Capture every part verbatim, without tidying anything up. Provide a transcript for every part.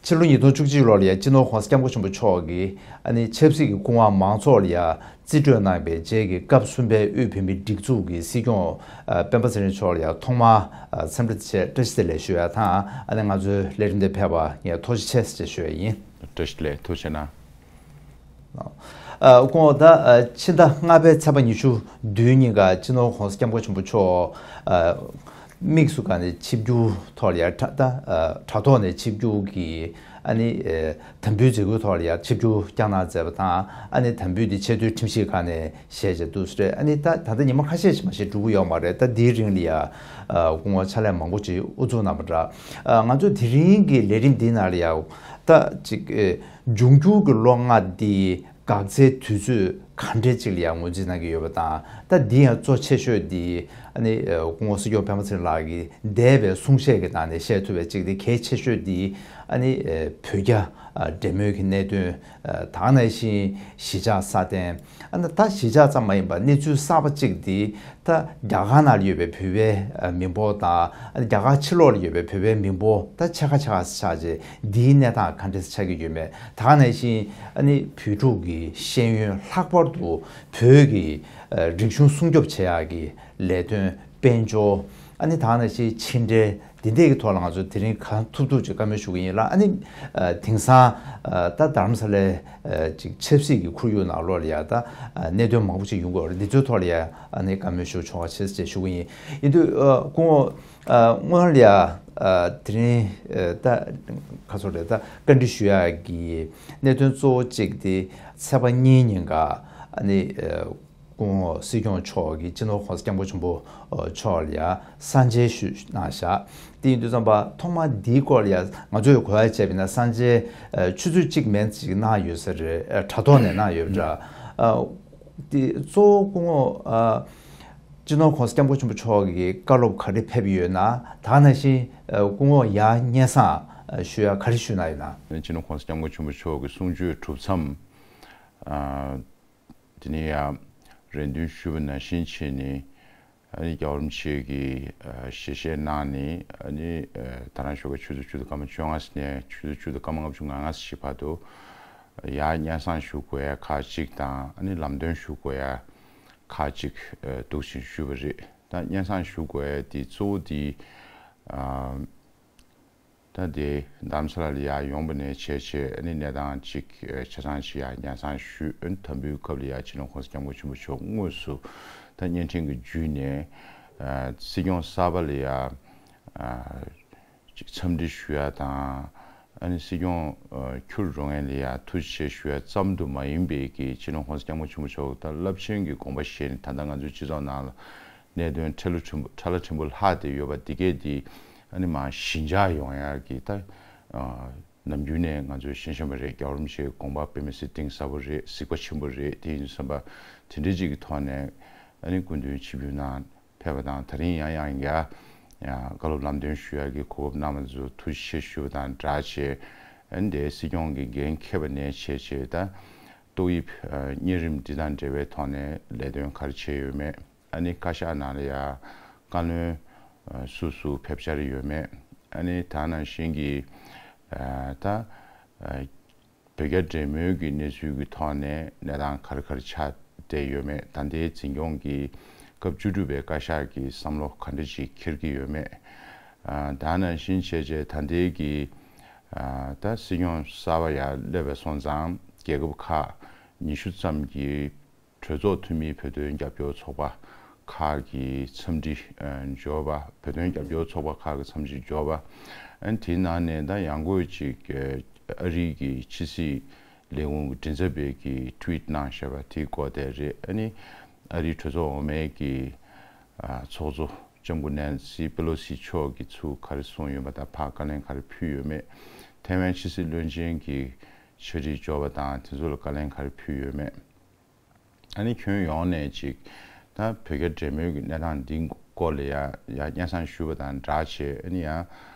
ཕྱི་ལོ་ཉིས་སྟོང་བཅུ་གཅིག་ལོར་ཡང་སྤྱི་ནོར་༸གོང་ས་༸སྐྱབས་མགོན་ཆེན་པོ་མཆོག་གིས་ཨ་ནི་ཆབ་སྲིད་ཀྱི་སྐུ་དབང་མང་ཚོགས་ལ་ཡང་རྩིས་སྤྲོད་གནང་བའི་རྗེས་ཀྱི་སྐབས་གསུམ་པའི་དབུས་བོད་མིའི་སྒྲིག་འཛུགས་ཀྱི་སྲིད་སྐྱོང་ཨ་སྤེན་པ་ཚེ་རིང་མཆོག་ལ་ཡང་ཐོག་མར་ཨ་འཚམས་འདྲི་ཆེད་བཀྲ་ཤིས་བདེ་ལེགས་ཞུ་ཡ་དང་། ཨ་ནི་ང་ཚོའི་ལས་རིམ་དེ་ཕེབས་པར་ངས་ཐུགས་རྗེ་ཆེ་ཞེས་ཞུ་ཡ་ཡིན། བཀྲ་ཤིས་བདེ་ལེགས། ཐུགས་རྗེ་གནང་། ཨ་སྐུ་ངོ་ད་ཨ་ཕྱི་ཟླ་ལྔ་པའི་ཚེས་པ་ཉི་ཤུ་བདུན་ཉིན་ཀ་སྤྱི་ནོར་༸གོང་ས་༸སྐྱབས་མགོན་ཆེན་པོ་མཆོག་ཨ་དམིགས་སུ་བཀར་ནས་ཆིབས་བསྒྱུར་ཐོག་ལ་ཡ་དྲ་ད་ཨ་དྲ་ཐོག་ནས་ཆིབས་བསྒྱུར་གྱིས་ཨ་ནི་ཨ་དམ་འབུལ་མཛད་སྒོའི་ཐོག་ལ་ཡ་ཆིབས་བསྒྱུར་བསྐྱངས་གནང་མཛད་པ་དང་། ཨ་ནི་དམ་འབུལ་འདི་ཆེས་མཐོའི་ཁྲིམས་ཞིབ་ཁང་ནས་བཞེས་བྱས་འདུག་ཟེར། ཨ་ནི་ད་ད་ལྟ་ཉི་མ་ཁ་ཤས་ཤིག་མ་ཞིག་འགྲོ་གི་ཡོད་མ་རེད། ད་འདིའི་རིང་ལ་ཡ་ཨ་སྐུ་ངོ་ཕྱག་ལས་མང་པོ་ཅིག་དབུ་འཛུགས་གནང་བ་འདྲ། ཨ་ང་ཚོ་དེ་རིང་གི་ལས་རིམ་འདི་ནང་ལ་ཡ་ད་ཅིག་ཨ་འབྱུང་འགྱུར་གྱི་ལོ་ལྔ་འདི་འགག་རྩའི་དུས་ཚོད་ག་འདྲས་ཅིག་ལ་ཡང་ངོས་འཛིན་གནང་གི་ཡོད་པ་དང་། ད་འདི་ཡང་གཙོ་ཆེ་ཤོས་འདི་ཨ་ནི་ཨ་སྐུ་ངོ་སྲིད་སྐྱོང་སྤེན་པ་ཚེ་རིང་ལགས་ཀྱིས་འདས་པའི་གསུང་བཤད་ཀྱི་ནང་ནས་བཤད་ཐུབ་པའི་ཅིག་འདི་གལ་ཆེ་ཤོས་འདི་ཨ་ནི་ཨ་བོད་རྒྱ་ཨ་འབྲེལ་མོལ་གྱི་གནད་དོན། ཨ་ད་ག་ནང་བཞིན་གཞིས་ཆགས་སྲ་བརྟན། ཨ་ནི་ད་གཞིས་ཆགས་ཙམ་མ་ཡིན་པར་གནས་ཚུལ་གསར་པ་གཅིག་འདི་ད་རྒྱ་གར་ནང་ལ་ཡོད་པའི་བོད་པའི་ཨ་མི་འབོར་དང་། ཨ་ནི་རྒྱ་གར་ཕྱི་ལོགས་ལ་ཡོད་པའི་བོད་པའི་མི་འབོར་ད་ཆེ་ཁ་ཆེ་ཁ་ཆགས་རྗེས་འདིའི་གནས་སྟངས་ག་འདྲ་ཆགས་ཀྱི་ཡོད་མེད། ད་ག་ནང་བཞིན་ཨ་ནི་བོད་ཕྲུག་གི་ཤེས་ཡོན་ལྷག་པར་དུ་བོད་ཀྱི་ཨ་རིག་གཞུང་སྲུང་སྐྱོབ་བྱེད་ཡག་གི་ལས་དོན་དཔལ་འབྱོར། ཨ་ནི་ད་ག་ནང་བཞིན་ཕྱི་འབྲེལ། འདི་འདྲས་ཀྱི་ཐོག་ལ་ང་ཚོ་དེ་རིང་གང་ཐུབ་ཐུབ་ཅིག་བཀའ་མོལ་ཞུ་གི་ཡིན་ལ། ཨ་ནི་ཨ་དེང་སང་ཨ་ད་རྡ་རམ་ས་ལའི་ཨ་ཅིག་ཆབ་སྲིད་ཀྱི་ཁོར་ཡུག་ནང་ལོགས་ལ་ཡ་ད་ཨ་གནད་དོན་མང་པོ་ཅིག་ཡོང་གི་ཡོད་རེད། འདི་ཚོའི་ཐོག་ལ་ཡ་ཨ་ནི་བཀའ་མོལ་ཞུ་ཆོག་པ་བྱེད་ཅེས་ཞུ་གི་ཡིན། ཡིན་དུས་ཨ་སྐུ་ངོ་ཨ་སྔོན་ལ་ཡ་ཨ་དེ་རིང་ཨ་ད་ཁ་སོ་རེད། ད་བཀའ་འདྲི་ཞུ་ཡག་གི་གནད་དོན་གཙོ་བོ་གཅིག་དེ་ཚེས་པ་གཉིས་ཉིན་ཀ་ཨ་ནི་ཨ་སྐུ་ངོ་སྲིད་སྐྱོང་མཆོག་གིས་སྤྱི་ནོར་༸གོང་ས་༸སྐྱབས་མགོན་ཆེན་པོ་མཆོག་ལ་ཡ་གསང་མཇལ་ཞུས་གནང་བཞག་དེ་ཡིན་དུས་ཙམ་པ་ཐོག་མ་འདིའི་སྐོར་ལ་ཡ་ང་ཚོས་གོ་ཡ་བྱས་པ་ཡིན་ན་གསང་མཇལ་ཨ་ཆུ་ཚོད་གཅིག་མན་ཙམ་ཅིག་གནང་ཡོད་ས་རེད། ཨ་དྲ་ཐོག་ནས་གནང་ཡོད་པ་འདྲ། ཨ་དེ་གཙོ་བོ་སྐུ་ངོ་ཨ་སྤྱི་ནོར་༸གོང་ས་༸སྐྱབས་མགོན་ཆེན་པོ་མཆོག་གི་བཀའ་སློབ་ག་རེ་ཕེབས་ཡོད་ན། ད་ག་ནང་བཞིན་ཨ་སྐུ་ངོ་ཡར་སྙན་སེང་ཨ་ཞུ་ཡ་ག་རེ་ཞུས་གནང་ཡོད་ན། སྤྱི་ནོར་༸གོང་ས་༸སྐྱབས་མགོན་ཆེན་པོ་མཆོག་གི་གསུང་ཆོས་གྲུབ་མཚམས། ཨ། དེ་ནས་ཡང་རེ་འདུན་ཞུས་པ་ནང་བཞིན་བྱས་ནས། ཨ་ནི་རྒྱལ་བ་རིན་པོ་ཆེ་གིས་ཨ་ཞལ་བཞེས་གནང་ནས། ཨ་ནི་ཨ་ད་རང་ཞོགས་ཀ་ཆུ་ཚོད་བཅུ་དང་སྐར་མ་བཅོ་ལྔ་ནས་ཆུ་ཚོད་བཅུ་དང་སྐར་མ་ལྔ་བཅུ་ང་ལྔ་ཞིག་བར་དུ་ཡར་སྙན་སེང་ཞུ་དགོས་ཡ་ཁག་ཅིག་དང་། ཨ་ནི་ལམ་སྟོན་ཞུ་དགོས་ཡ་ཁག་ཅིག་ཨ་འདུག་ཅེས་ཞུས་པ་རེད། ད་སྙན་སེང་ཞུ་དགོས་ཡ་དེ་གཙོ་བོ་དེ་ཨ། ད་དེ་རྡ་རམ་ས་ལ་ལ་ཡར་ཡོང་བ་ནས་བྱས་བྱས། ཨ་ནི་གནས་སྟངས་ཅིག་ཨ་ཆ་ཚང་ཅིག་ཡར་སྙན་སེང་ཞུས། ཨ་ནི་དམ་འབུལ་སྐབས་ལ་ཡར་སྤྱི་ནོར་༸གོང་ས་༸སྐྱབས་མགོན་ཆེན་པོ་མཆོག་དངོས་སུ་ད་བརྙན་འཕྲིན་གྱི་བརྒྱུད་ནས་ཨ་སྲིད་སྐྱོང་གསར་པ་ལ་ཡར་ཨ་ཅིག་འཚམས་འདྲི་ཞུ་ཡ་དང་། ཨ་ནི་སྲིད་སྐྱོང་ཨ་འཁྱུར་འགྲོ་མཁན་ལ་ཡར་ཐུགས་རྗེ་ཆེ་ཞུ་ཡ་ཙམ་དུ་མ་ཡིན་པའི་གི་སྤྱི་ནོར་༸གོང་ས་༸སྐྱབས་མགོན་ཆེན་པོ་མཆོག་ད་རླབས་ཆེན་གྱི་དགོངས་པ་བཞེས་ནས། ད་ལྟ་ང་ཚོའི་སྤྱི་ཚོགས་ནང་ལ་གནད་དོན་ཕྲ་ལ་ཕྲན་བུ་ཕྲ་ལ་ཕྲན་བུ་ལྷག་བསྡད་ཡོད་པ་འདི་གས་འདི་ཨ་ནི་མར་ཞི་འཇགས་ཡོང་ཡག་གི་ད་ཨ་ནམ་རྒྱུན་ནས་ང་ཚོས་ཤེས་བཞིན་པ་རེད། རྒྱལ་བ་རིན་པོ་ཆེའི་དགོངས་པ་དཔེ་མི་སྲིད་གཏིང་ཟབ་པོ་རེད། གཟིགས་པ་ཆེན་པོ་རེད། དེ་ཡིན་དུས་ཙམ་པ་དེ་འདྲའི་ཅིག་གི་ཐོག་ནས་ཨ་ནི་སྐུ་མདུན་ཆིབས་བསྒྱུར་གནང་ཕེབས་པ་དང་། དེ་རིང་ཡང་ཡང་ཡང་ཨ་བཀའ་སློབ་ལམ་སྟོན་ཞུ་ཡག་གི་གོ་སྐབས་གནང་བ་ཚོ་ཐུགས་རྗེ་ཆེ་ཞུ་བ་དང་སྦྲགས་བྱས། ཨ་ནི་དེ་སྲིད་སྐྱོང་གི་འགན་འཁྱེར་བ་ནས་བྱས་བྱས་ད་ཏོག་དབྱིབས་ཨ་གཉན་རིམས་འདི་དང་འབྲེལ་བའི་ཐོག་ནས་ལས་དོན་ག་རེ་བྱས་ཡོད་མེད། ཨ་ནི་བཀའ་ཤག་ནང་ལ་ཡ་བཀའ་བློན་ཨ་སུ་སུ་ཕེབས་འཆར་ཡོད་མེད། ཨ་ནི་ད་ནང་བཞིན་གྱི་ཨ་ད་ཨ་བོད་རྒྱ་འབྲེལ་མོལ་གྱི་གནས་ཚུལ་གྱི་ཐོག་ནས་གནས་སྟངས་ག་རེ་ག་རེ་ཆགས་བསྡད་ཡོད་མེད། ད་ལྟའི་འཛིན་སྐྱོང་གི་སྐབས་བཅུ་དྲུག་པའི་བཀའ་ཤག་གི་བསམ་བློ་ག་འདྲ་ཅིག་འཁྱེར་གྱི་ཡོད་མེད། ཨ་ད་ནང་བཞིན་བྱས་བྱས་ད་ལྟའི་གི་ཨ་ད་སྲིད་སྐྱོང་གསར་པ་ཡར་སླེབས་པ་སོང་ཙང་རྒྱལ་ཁབ་ཁག་ཉི་ཤུ་ཙམ་གྱི་གྲོས་ཚོགས་འཐུས་མིའི་བོད་དོན་རྒྱབ་སྐྱོར་ཚོགས་པ་ཁག་གི་འཚམས་འདྲི་ཨ་འབྱོར་བ། བོད་དོན་རྒྱབ་སྐྱོར་ཚོགས་པ་ཁག་གི་འཚམས་འདྲི་འབྱོར་བ། ཨ་ནི་དེའི་ནང་ནས་ད་ཡང་སྒོས་ཅིག་ཨ་རིའི་གི་ཕྱི་སྲིད་ལས་ཁུངས་ཀྱི་མགྲིན་ཚབ་པས་ཀྱིས་ཊུ་ཝིཊ་གནང་བཞག་པ་དེའི་སྐོར་དེ་རེད། ཨ་ནི་ཨ་རིའི་གྲོས་ཚོགས་འོག་མའི་གི་ཨ་ཚོགས་གཙོ་ལྕམ་སྐུ་ནན་སི་པེ་ལོ་སི་མཆོག་གིས་ཚུར་ག་རེ་གསུངས་ཡོད་པ་དང་། ཕར་བཀའ་ལན་ག་རེ་ཕུལ་ཡོད་མེད། ཐའེ་ཝན་ཕྱི་སྲིད་བློན་ཆེན་གྱི་ཕྱག་བྲིས་འབྱོར་བ་དང་། དེ་ཚོ་ལ་བཀའ་ལན་ག་རེ་ཕུལ་ཡོད་མེད། ཨ་ནི་ཁྱོན་ཡོངས་ནས་ཅིག་ད་བོད་རྒྱ་འབྲེལ་མོལ་གྱི་གནས་སྟངས་འདི་སྐོར་ལ་ཡ་ཡ་སྙན་སེང་ཞུས་པ་དང་སྦྲགས་བྱས། ཨ་ནི་ཡང་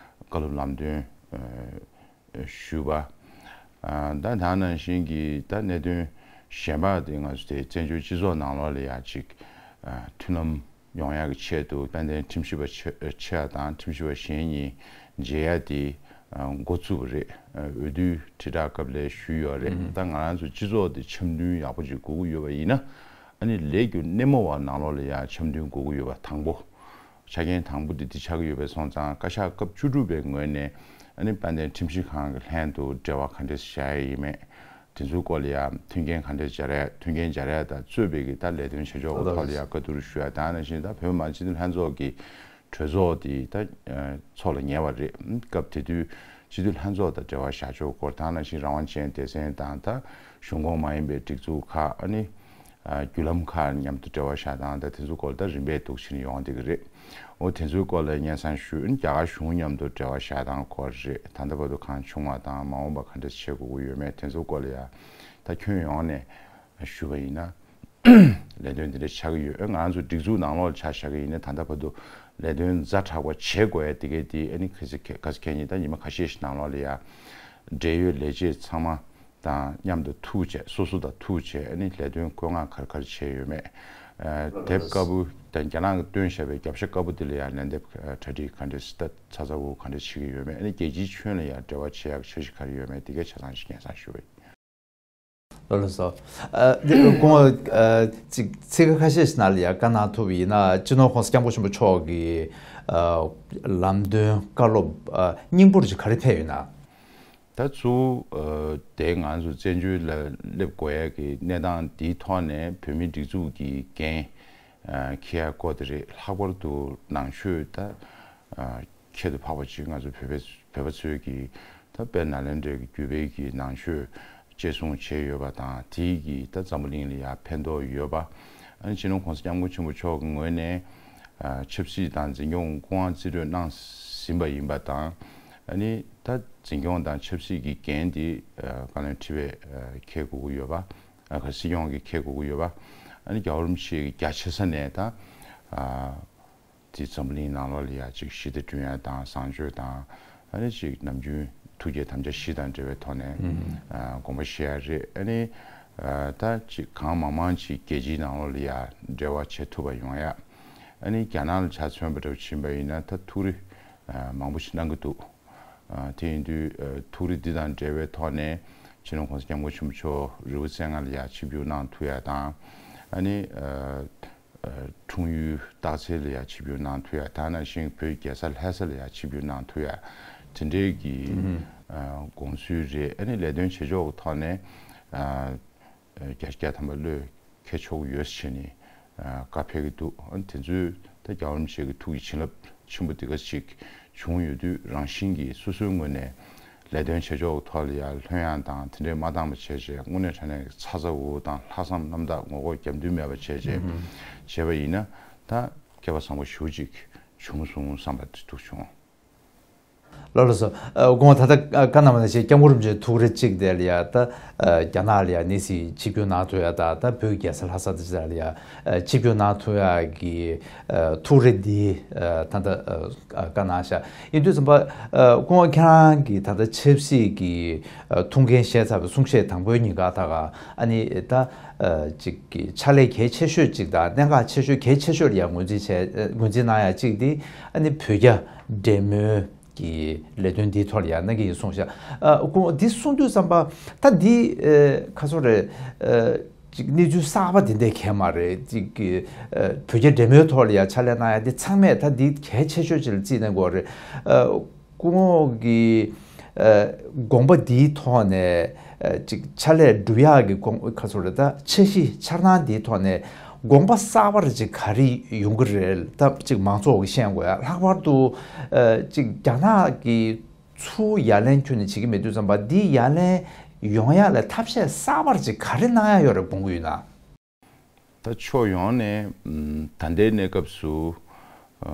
བཀའ་སློབ་ལམ་སྟོན་ཨ་ཞུས་པ། ཨ་ད་ད་ནང་བཞིན་གྱི་ད་གནད་དོན་གཞན་པ་དེ་ང་ཚོ་དེ་བཙན་བྱོལ་སྤྱི་ཚོགས་ནང་ལོགས་ལ་ཡ་ཅིག་ཨ་མཐུན་ལམ་ཡོང་ཡག་གི་ཆེད་དུ་དཔལ་ལྡན་ཁྲིམས་ཞིབ་པ་ཆེ་ཆེ་བ་དང་ཁྲིམས་ཞིབ་པ་གཞན་གཉིས་མཇལ་ཡ་དེ་ འགོ་བཙུགས་པ་རེད། འོས་བསྡུའི་དྲིལ་བསྒྲགས་སྐབས་ལ་ཞུས་ཡོད་རེད། ད་ང་རང་ཚོ་སྤྱི་ཚོགས་དེ་འཆམ་མཐུན་ཡག་པོ་ཅིག་དགོས་ཀྱི་ཡོད་པ་ཡིན་ན། ཨ་ནི་ལས་རྒྱུ་སྣེ་མོ་བ་ནང་ལོགས་ལ་ཡང་འཆམ་མཐུན་དགོས་ཀྱི་ཡོད་པ་དང་པོ། ཆ་རྐྱེན་དང་པོ་དེ་འདི་ཆགས་ཀྱི་ཡོད་པ་སོང་ཙང་བཀའ་ཤག་སྐབས་བཅུ་དྲུག་པའི་ངོས་ནས་ཨ་ནི་དཔལ་ལྡན་ཁྲིམས་ཞིབ་ཁང་གི་ལྷན་དུ་འབྲེལ་བ་ག་འདྲས་བཞག་ཡ་ཡིན་མེད། དེ་ཚོའི་སྐོར་ལ་ཡང་མཐུན་རྐྱེན་ག་འདྲས་སྦྱར་ཡ། མཐུན་རྐྱེན་སྦྱར་ཡ་དང་གཙོས་པའི་གི་ད་ལས་དོན་བྱེད་ཕྱོགས་ཀྱི་ཐོག་ལ་ཡང་བཀའ་བསྡུར་ཞུ་ཡ་དང་། ནང་བཞིན་ད་བོད་མི་མང་སྤྱི་འཐུས་ལྷན་ཚོགས་ཀྱི་གྲོས་ཚོགས་དེ་ད་ཚོགས་ལ་ཉེ་བ་རེད། སྐབས་དེ་དུས་སྤྱི་འཐུས་ལྷན་ཚོགས་དང་འབྲེལ་བ་བཞག་ཕྱོགས་སྐོར་དང་། ནང་བཞིན་རང་དབང་ཅན་སྡེ་ཚན་དང་ད་གཞུང་ཁོངས་མ་ཡིན་པའི་སྒྲིག་འཛུགས་ཁག་ཨ་ནི་བརྒྱུད་ལམ་ཁག་མཉམ་དུ་འབྲེལ་བ་བཞག་སྟངས་དང་དེ་ཚོ་སྐོར་ད་རིམ་པས་འདུག་ཕྱིན་ཡོང་བསྡད་ཀྱི་རེད། འོ་དེ་ཚོའི་སྐོར་ལ་སྙན་སེང་ཞུས། རྒྱ་གར་གཞུང་མཉམ་དུ་འབྲེལ་བ་བཞག་སྟངས་སྐོར་རེད། ད་ལྟ་བར་དུ་གང་བྱུང་བ་དང་མ་འོངས་པ་ག་འདྲ་བྱེད་དགོས་ཀྱི་ཡོད་མེད་དེ་ཚོའི་སྐོར་ལ་ཡང་ད་ཁྱོན་ཡོངས་ནས་ཞུས་པ་ཡིན་ན། ལས་དོན་འདི་འདྲ་ཆགས་ཀྱི་ཡོད། ང་རང་ཚོ་སྒྲིག་འཛུགས་ནང་ལོགས་ཆ་བཞག་གི་ཡིན་ན་ད་ལྟ་བར་དུ་ལས་དོན་ཛ་དྲག་པ་བྱེད་དགོས་ཡ་དེ་གའི་དེ་ཨ་ནི་ག་ཚོད་ག་ཚོད་ག་ཉིན་ད་ཉི་མ་ཁ་ཤས་ཤིག་ནང་ལོགས་ལ་ཡ་འབྲེལ་ཡོད་ལས་བྱེད་ཚང་མ་དང་མཉམ་དུ་ཐུག་བྱས། སོ་སོ་དང་ཐུག་བྱས་ཨ་ནི་ལས་དོན་བཀོད་མངགས་ག་རེ་ག་རེ་བྱས་ཡོད་མེད། དེབ་དཀར་པོ་དང་རྒྱ་ནག་གིས་བཏོན་བཞག་པའི་རྒྱབ་ཤ་དཀར་པོ་དེ་ལ་ཡང་ལན་འདེབས་གྲ་སྒྲིག་ག་འདྲས་ད་ཚ་ཚ་འུར་འུར་ག་འདྲས་བྱེད་ཀྱི་ཡོད་མེད། ཨ་ནི་རྒྱལ་སྤྱིའི་ཁྱོན་ལ་ཡང་འབྲེལ་བ་བྱེད་ཡག་འཆར་གཞི་ག་རེ་ཡོད་མེད་དེ་གའི་ཆ་ཚང་ཞིག་སྙན་སེང་ཞུ་བ་ཡིན། ལགས་སོ། ཨ་འདི་སྐུ་ངོ་ཨ་ཅིག་ཚིག་ཁ་ཤས་ཤིག་ནང་ལ་ཡང་བཀའ་གནང་ཐུབ་པ་ཡིན་ན། སྤྱི་ནོར་༸གོང་ས་༸སྐྱབས་མགོན་ཆེན་པོ་མཆོག་གི་ཨ་ལམ་སྟོན་བཀའ་སློབ་ཨ་སྙིང་པོར་ཅིག་ག་རེ་ཕེབས་ཡོད་ན། ད་གཙོ་བོ་ཨ་དེ་ང་ཚོ་བཙན་བྱོལ་ལ་སླེབས་དགོས་ཡ་གི་གནས་སྟངས་འདིའི་ཐོག་ནས་བོད་མིའི་སྒྲིག་འཛུགས་ཀྱི་འགན་ཨ་འཁྱེར་ཡ་སྐོར་དེ་རེད། ལྷག་པར་དུ་ནང་ཆོས་ད་ཨ་ཁྱད་དུ་འཕགས་པ་ཅིག་ང་ཚོ་བོད་པའི་བོད་པ་ཚོས་ཀྱི་ད་དཔལ་ནཱ་ལེནྡྲའི་བརྒྱུད་པའི་གི་ནང་ཆོས་གཅེས་སྲུང་བྱས་ཡོད་པ་དང་། དེའི་གི་ད་འཛམ་བུ་གླིང་ལ་ཡང་ཕན་ཐོགས་ཡོད་པ། ཨ་ནི་སྤྱི་ནོར་༸གོང་ས་༸སྐྱབས་མགོན་ཆེན་པོ་མཆོག་གི་ངོས་ནས་ཨ་ཆབ་སྲིད་དང་འཛིན་སྐྱོང་སྐུ་དབང་རྩིས་སྤྲོད་གནང་ཟིན་པ་ཡིན་པ་དང་། ཨ་ནི་ད་འཛིན་སྐྱོང་དང་ཆབ་སྲིད་ཀྱི་འགན་དེ་ཨ་བཀའ་བློན་ཁྲི་པས་ཨ་འཁྱེར་དགོས་ཀྱི་ཡོད་པ། ཨ་ཁ་སྲིད་སྐྱོང་གིས་འཁྱེར་དགོས་ཀྱི་ཡོད་པ། ཨ་ནི་རྒྱལ་བ་རིན་པོ་ཆེ་གི་རྒྱ་ཆེ་ས་ནས་ད་ཨ་དེ་འཛམ་བུ་གླིང་ནང་ལོགས་ལ་ཡ་གཅིག་ཞི་བདེ་བསྐྲུན་ཡ་དང་བཟང་སྤྱོད་དང་། ཨ་ནི་གཅིག་ནམ་རྒྱུན་ཐུགས་བསྐྱེད་དམ་བཅའ་བཞི་དང་འབྲེལ་བའི་ཐོག་ནས་ཨ་དགོངས་པ་བཞེས་ཡ་རེད། ཨ་ནི་ཨ་ད་གཅིག་གང་མང་མང་ཅིག་རྒྱལ་སྤྱིའི་ནང་ལོགས་ལ་ཡ་འབྲེལ་བ་བྱེད་ཐུབ་པ་ཡོང་ཡ། ཨ་ནི་རྒྱ་ནག་ལ་ཆ་མཚོན་པ་འདྲ་བོ་ཕྱིན་པ་ཡིན་ན་ད་ཐུགས་རེ་ཨ་མང་པོ་ཞིག་གནང་གི་འདུག་ཨ་དེ་ཡིན་དུས་ཨ་ཐུགས་རེ་འདི་དང་འབྲེལ་བའི་ཐོག་ནས་སྤྱི་ནོར་༸གོང་ས་༸སྐྱབས་མགོན་ཆེན་པོ་མཆོག་རི་བོ་རྩེ་ལྔ་ལ་ཡ་ཆིབས་བསྒྱུར་གནང་ཐུབ་ཡ་དང་། ཨ་ནི་ཨ་ཨ་འཁྲུངས་ཡུལ་སྟག་འཚེར་ལ་ཡ་ཆིབས་བསྒྱུར་གནང་ཐུབ་ཡ། ད་ནང་བཞིན་བོད་རྒྱལ་ས་ལྷ་ས་ལ་ཡ་ཆིབས་བསྒྱུར་གནང་ཐུབ་ཡ་དེ་འདྲའི་གི་ཨ་དགོངས་ཚུལ་རེད། ཨ་ནི་ལས་དོན་བྱེད་ཕྱོགས་ཀྱི་ཐོག་ནས་ཨ་བརྒྱ་ཆ་བརྒྱ་ཐམ་པ་བློས་འཁེལ་ཆོག་གི་ཡོད་ཟེར་ནས་ཨ་བཀའ་ཕེབས་ཀྱི་འདུག་ཨ་ནི་དེ་ཚོའི་ད་རྒྱལ་བ་རིན་པོ་ཆེ་གི་ཐུགས་ཀྱི་བྱིན་རླབས་ཆེན་པོ་དེ་ག་ཅིག་བྱུང་ཡོད་དུས་རང་བཞིན་གྱིས་སོ་སོའི་ངོས་ནས་ལས་དོན་བྱེད་ཕྱོགས་ཀྱི་ཐོག་ལ་ཡ་ལྷོད་ཡངས་དང་དེ་འདྲའི་མ་འདང་བ་བྱས་རྗེས་དངོས་གནས་དྲང་གནས་ཀྱི་ཚ་ཚ་འུར་འུར་དང་ལྷག་བསམ་རྣམ་དག་ངོ་ལྐོག་རྒྱབ་མདུན་མེད་པ་བྱས་རྗེས་བྱས་པ་ཡིན་ན་ད་སྐལ་བ་བཟང་པོ་ཞེ་པོ་ཅིག་བྱུང་སོང་བསམ་པ་དེ་འདུག་བྱུང་། ལགས་ལགས་སོ། ཨ་སྐུ་ངོ་ད་ལྟ་ཨ་བཀའ་གནང་བ་ནང་བཞིན་༸སྐྱབས་མགོན་རིན་པོ་ཆེ་ཐུགས་རེ་གཅིག་དེ་ལ་ཡ་ད་ཨ་རྒྱ་ནག་ལ་ཡ་གནས་སྲིད་ཆིབས་བསྒྱུར་གནང་ཐུབ་ཡ་དང་ད་བོད་རྒྱལ་ས་ལྷ་ས་དེ་ཚོ་ལ་ཡ་ཨ་ཆིབས་བསྒྱུར་གནང་ཐུབ་ཡ་གི་ཨ་ཐུགས་རེ་འདི་ཨ་ད་ལྟ་ཨ་བཀའ་གནང་ཤག་ཡིན་དུས་ཙམ་པ་ཨ་སྐུ་ངོ་ཁྱེད་རང་གི་ད་ལྟ་ཆབ་སྲིད་ཀྱི་ཨ་ཐུགས་འགན་བཞེས་ཚར་བའི་གསུང་བཤད་དང་པོའི་ཉིན་ཀ་ད་ག་ཨ་ནི་ད་ཨ་ཅིག་གི་ཕྱག་ལས་གལ་ཆེ་ཤོས་ཅིག་དང་གནད་འགག་ཆེ་ཤོས་གལ་ཆེ་ཤོས་ལ་ཡ་ངོས་འཛིན་བྱས་ངོས་འཛིན་གནང་ཡ་གཅིག་དེ་ཨ་ནི་བོད་རྒྱ་འབྲེལ་མོལ་གྱི་ལས་དོན་འདིའི་ཐོག་ལ་ཡ་གནང་གི་ཡིན་གསུངས་ཤག་ཨ་སྐུ་ངོ་འདི་གསུང་དུས་ཙམ་པ་ད་འདི་ཨ་ཁ་སོ་རེ་ཨ་ཅིག་གནས་ཚུལ་གསར་པ་འདི་འདྲ་གང་ཡང་མ་རེད། ཅིག་གི་ཨ་བོད་རྒྱ་འབྲེལ་མོལ་ཐོག་ལ་ཡ་ཕྱག་ལས་གནང་ཡ་འདི་ཚང་མས་ད་འདི་གལ་ཆེ་ཤོས་ཅིག་ལ་བརྩིས་གནང་དགོས་རེད། ཨ་སྐུ་ངོ་གི་ཨ་དགོངས་པ་འདིའི་ཐོག་ནས་ཨ་ཅིག་ཕྱག་ལས་སྒྲུབ་ཡག་གི་དགོངས་ཁ་ཚོར་ད་འཆར་གཞི་འཆར་སྣང་འདིའི་ཐོག་ནས་དགོངས་པ་གསར་པར་ཅིག་ག་རེ་ཡོང་གི་རེད། ད་ཅིག་མང་ཚོགས་ཀྱིས་ཤེས་དགོས་ཡ། ལྷག་པར་དུ་ཨ་ཅིག་རྒྱ་ནག་གིས་ཚུར་ཡ་ལན་ཁྱོན་ནས་བྱེད་ཀྱི་མེད་དུས་ཙམ་པ་འདི་ཡ་ལན་ཡོང་ཡག་ལ་ཐབས་ཤེས་གསར་པར་ཅིག་ག་རེ་གནང་ཡག་ཡོད་རེད་དགོངས་ཀྱི་ཡོད་ན། ད་ཕྱོགས་ཡོངས་ནས་ཨམ་ད་ལྟའི་གནས་སྐབས་སུ་ཨ་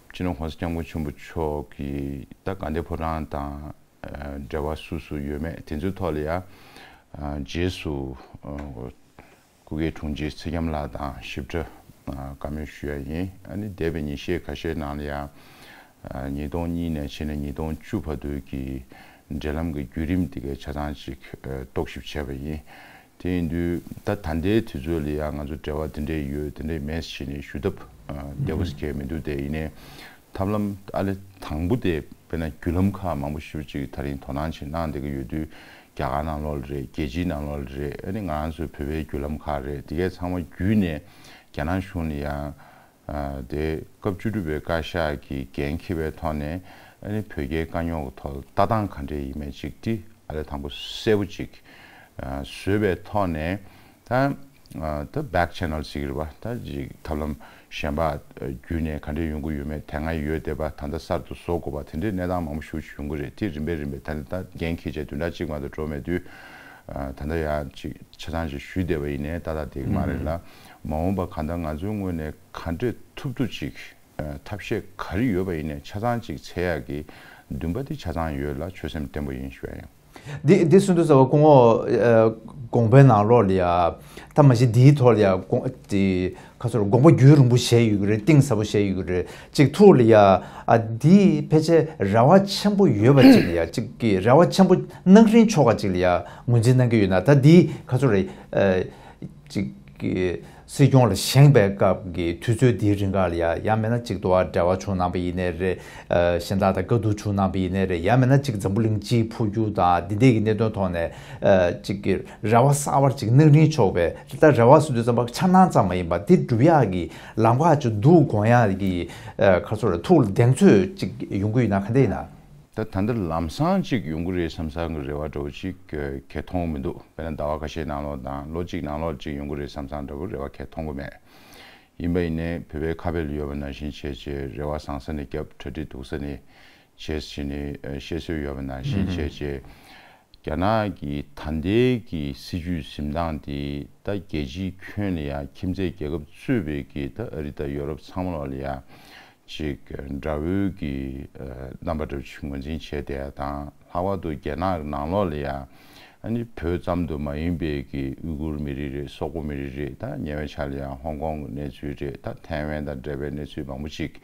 སྤྱི་ནོར་༸གོང་ས་༸སྐྱབས་མགོན་ཆེན་པོ་མཆོག་གིས་ད་དགའ་ལྡན་ཕོ་བྲང་དང་ཨ་འབྲེལ་བ་སུ་སུ་ཡོད་མེད་དེ་ཚོའི་ཐོག་ལ་ཡ་ཨ་རྗེས་སུ་ཨ་སྐུ་སྒེར་དྲུང་ཆེ་ཚེ་རྒྱམ་ལགས་དང་ཞིབ་ཕྲ་ཨ་བཀའ་མོལ་ཞུ་ཡ་ཡིན། ཨ་ནི་འདས་པའི་ཉིན་ཤས་ཁ་ཤས་ནང་ལ་ཡ་ཨ་ཉིས་སྟོང་གཉིས་ནས་བྱས་ནས་ཉིས་སྟོང་བཅུ་བར་དུ་གི་འབྲེལ་ལམ་གྱི་བརྒྱུད་རིམ་དེ་གའི་ཆ་ཚང་ཅིག་ཨ་རྟོག་ཞིབ་བྱས་པ་ཡིན། དེ་ཡིན་དུས་ད་ད་ལྟའི་དུས་ཚོད་ལ་ཡང་ང་ཚོ་འབྲེལ་བ་དེ་འདྲས་ཡོད་དེ་འདྲས་མེད་ཟེར་ནས་ཞུ་ཐབས་ཨ་བདེ་པོ་ཞིག་གང་ཡང་མི་འདུག་དེ་ཡིན་ནའི་ཐབས་ལམ་ཨ་ལེ་དང་པོ་དེ་ དཔེར་ན་བརྒྱུད་ལམ་ཁག་མང་པོ་ཞེ་པོ་ཅིག་ད་རིང་དོ་སྣང་ཅིག་གནང་བསྡད་ཀྱི་ཡོད་དུས། རྒྱ་གར་ནང་ལོགས་ལ་རེད། རྒྱལ་སྤྱིའི་ནང་ལོགས་ལ་རེད། ཨ་ནི་ང་རང་ཚོའི་བོད་པའི་བརྒྱུད་ལམ་ཁག་རེད། དེ་གས་ཚང་མ་བརྒྱུད་ནས་རྒྱ་ནག་གཞུང་ལ་ཡང་། ཨ། དེ་སྐབས་བཅུ་དྲུག་པའི་བཀའ་ཤག་གིས་འགན་འཁྱེར་བའི་ཐོག་ནས། ཨ་ནི་བོད་རྒྱའི་དཀའ་རྙོག་གི་ཐོག་ལ་ལྟ་སྟངས་ག་འདྲས་ཡིན་མིན་ཅིག་དེ་ཨ་ལས་དང་པོ་གསལ་པོ་ཅིག་ཨ། བཟོས་པའི་ཐོག་ནས། ད། ཨ། ད་back channel་ཟེར་གྱི་རེད་པ། ད་ཅིག་ཐབས་ལམ་གཞན་པ་བརྒྱུད་ནས་ག་འདྲས་ཡོང་གི་ཡོད་མེད། དེ་སྔ་ཡོད་བསྡད་པ་ད་ལྟ་གསར་དུ་བཟོ་དགོས་པ་དེ་འདྲའི་གནས་སྟངས་མང་པོ་ཞེ་པོ་ཅིག་ཡོང་གི་རེད། དེ་རིམ་པས་རིམ་པས་ད་ནི་ད་འགན་འཁྱེར་བྱས་བདུན་ཕྲག་གཅིག་མ་གཏོགས་འགྲོ་མེད་དུས། ཨ། ད་ལྟ་ཡང་ཅིག་ཆ་ཚང་ཅིག་ཞུས་བསྡད་པ་ཡིན་ནའི་ཏག་ཏག་བསྡད་ཀྱི་མ་རེད་ལ། མ་འོངས་པ་གང་ལྟར་ང་ཚོའི་ངོས་ནས་ག་འདྲས་ཐུབ་ཐུབ་ཅིག་ཨ། ཐབས་ཤེས་ག་རེ་ཡོད་པ་ཡིན་ནའི་ཆ་ཚང་ཅིག་འཚོལ་ཡག་གི་འདུན་པ་དེ་ཆ་ཚང་ཡོད་ལ། ཆོད་སེམས་བརྟན་པོ་ཡིན་ཞུ་ཡ་ཡིན། འདི་འདི་གསུང་དུས་ཙམ་པ་སྐུ་ངོ། ཨ། དགོངས་པའི་ནང་ལོགས་ལ་ཡ། ད་མ་གཞི་འདིའི་ཐོག་ལ་ཡ་དགོངས་དེ་ཁ་སོར་དགོངས་པ་རྒྱུན་རིང་པོ་བཞེས་ཡོད་ཀྱི་རེད། གཏིང་ཟབ་པོ་བཞེས་ཡོད་ཀྱི་རེད། གཅིག་ཐུགས་ལ་ཡ། ཨ། འདི་ཕལ་ཆེར་རེ་བ་ཆེན་པོ་ཡོད་པ་ཅིག་ལ་ཡ། གཅིག་གི་རེ་བ་ཆེན་པོ་གནང་རིན་ཆོག་པ་ཅིག་ལ་ཡ་ངོས་འཛིན་གནང་གི་ཡོད་ན། ད་འདི་ཁ་སོར། ཨ། གཅིག་གི་སྲིད་སྐྱོང་ལ་བཞེངས་པའི་སྐབས་ཀྱི་དུས་ཚོད་འདིའི་རིང་ག་ལ་ཡ། ཡང་མིན་ན་གཅིག་དུ་བ་འབྲེལ་བ་བྱུང་གནང་པ་ཡིན་ནའི་རེད། ཨ། གཞན་དག་དང་བཀའ་བསྡུར་བྱུང་གནང་པ་ཡིན་ནའི་རེད། ཡང་མིན་ན་གཅིག་འཛམ་བུ་གླིང་སྤྱིའི་འཕོ་འགྱུར་དང་འདི་འདྲའི་གི་གནད་དོན་ཐོག་ནས། ཨ། གཅིག་གི་རེ་བ་གསར་པ་ཅིག་གནང་རིན་ཆོག་པའི། ད་རེ་བ་ཟེར་དུས་ཙམ་པ་འཆར་སྣང་ཙམ་མ་ཡིན་པ་དེ་སྒྲུབ་ཡག་གི་ལམ་ཁ་ཅིག་འདུག་དགོངས་ཡག་གི། ཨ། ཁ་སོར་ཐུགས་ལ་གདེང་ཚོད་ཅིག་ཡོང་གི་ཡོད་ན་ག་འདྲ་ཡིན་ན། ད་ད་ལྟ་ལམ་སང་ཅིག་ཡོང་གི་རེད་བསམ་བསམ་གྱི་རེ་བ་འདྲ་བོ་ཅིག་ག་གས་མཐོང་གི་མི་འདུག་དཔེར་ན་ཟླ་བ་ཁ་ཤས་ནང་ལོགས་དང་ལོ་གཅིག་ནང་ལོགས་ཅིག་ཡོང་གི་རེད་བསམ་བསམ་འདྲ་བོ་རེ་བ་གས་མཐོང་གི་མེད། ཡིན་པ་ཡིན་ནའི་བོད་པའི་ཁ་དཔེ་ལ་ཡོད་པ་ནང་བཞིན་བྱས་བྱས་རེ་བ་བཟང་ས་ནས་བརྒྱབ། གྲ་སྒྲིག་སྡུག་ས་ནས་བྱས་བྱས་ནས། ཨ། བཤད་སྲོལ་ཡོད་པ་ནང་བཞིན་བྱས་བྱས། རྒྱ་ནག་གི་ད་ལྟའི་གི་སྲིད་བྱུས་འཛིན་སྟངས་དེ་ད་རྒྱལ་སྤྱིའི་ཁྱོན་ལ་ཡ་ཁྱིམ་མཚེས་རྒྱལ་ཁབ་གཙོས་པའི་གི་ད་ཨ་རི་དང་ཡོ་རོབ་ཚང་མ་ལོགས་ལ་ཡ། ཅིག་དགྲ་བོའི་གི། ཨ། རྣམ་པ་འདྲ་བོ་ཅིག་ངོས་འཛིན་བྱས་བསྡད་ཡ་དང་། ལྷག་པར་དུ་རྒྱ་ནག་གི་ནང་ལོགས་ལ་ཡ། ཨ་ནི་བོད་ཙམ་དུ་མ་ཡིན་པའི་གི་ཨུ་གུར་མི་རིགས་རེད། སོག་པོ་མི་རིགས་རེད། ད་ཉེ་བའི་ཆར་ལ་ཡ་ཧོང་ཀོང་གི་གནས་ཚུལ་རེད། ད་ཐའེ་ཝན་དང་འབྲེལ་བའི་གནས་ཚུལ་མང་པོ་ཅིག་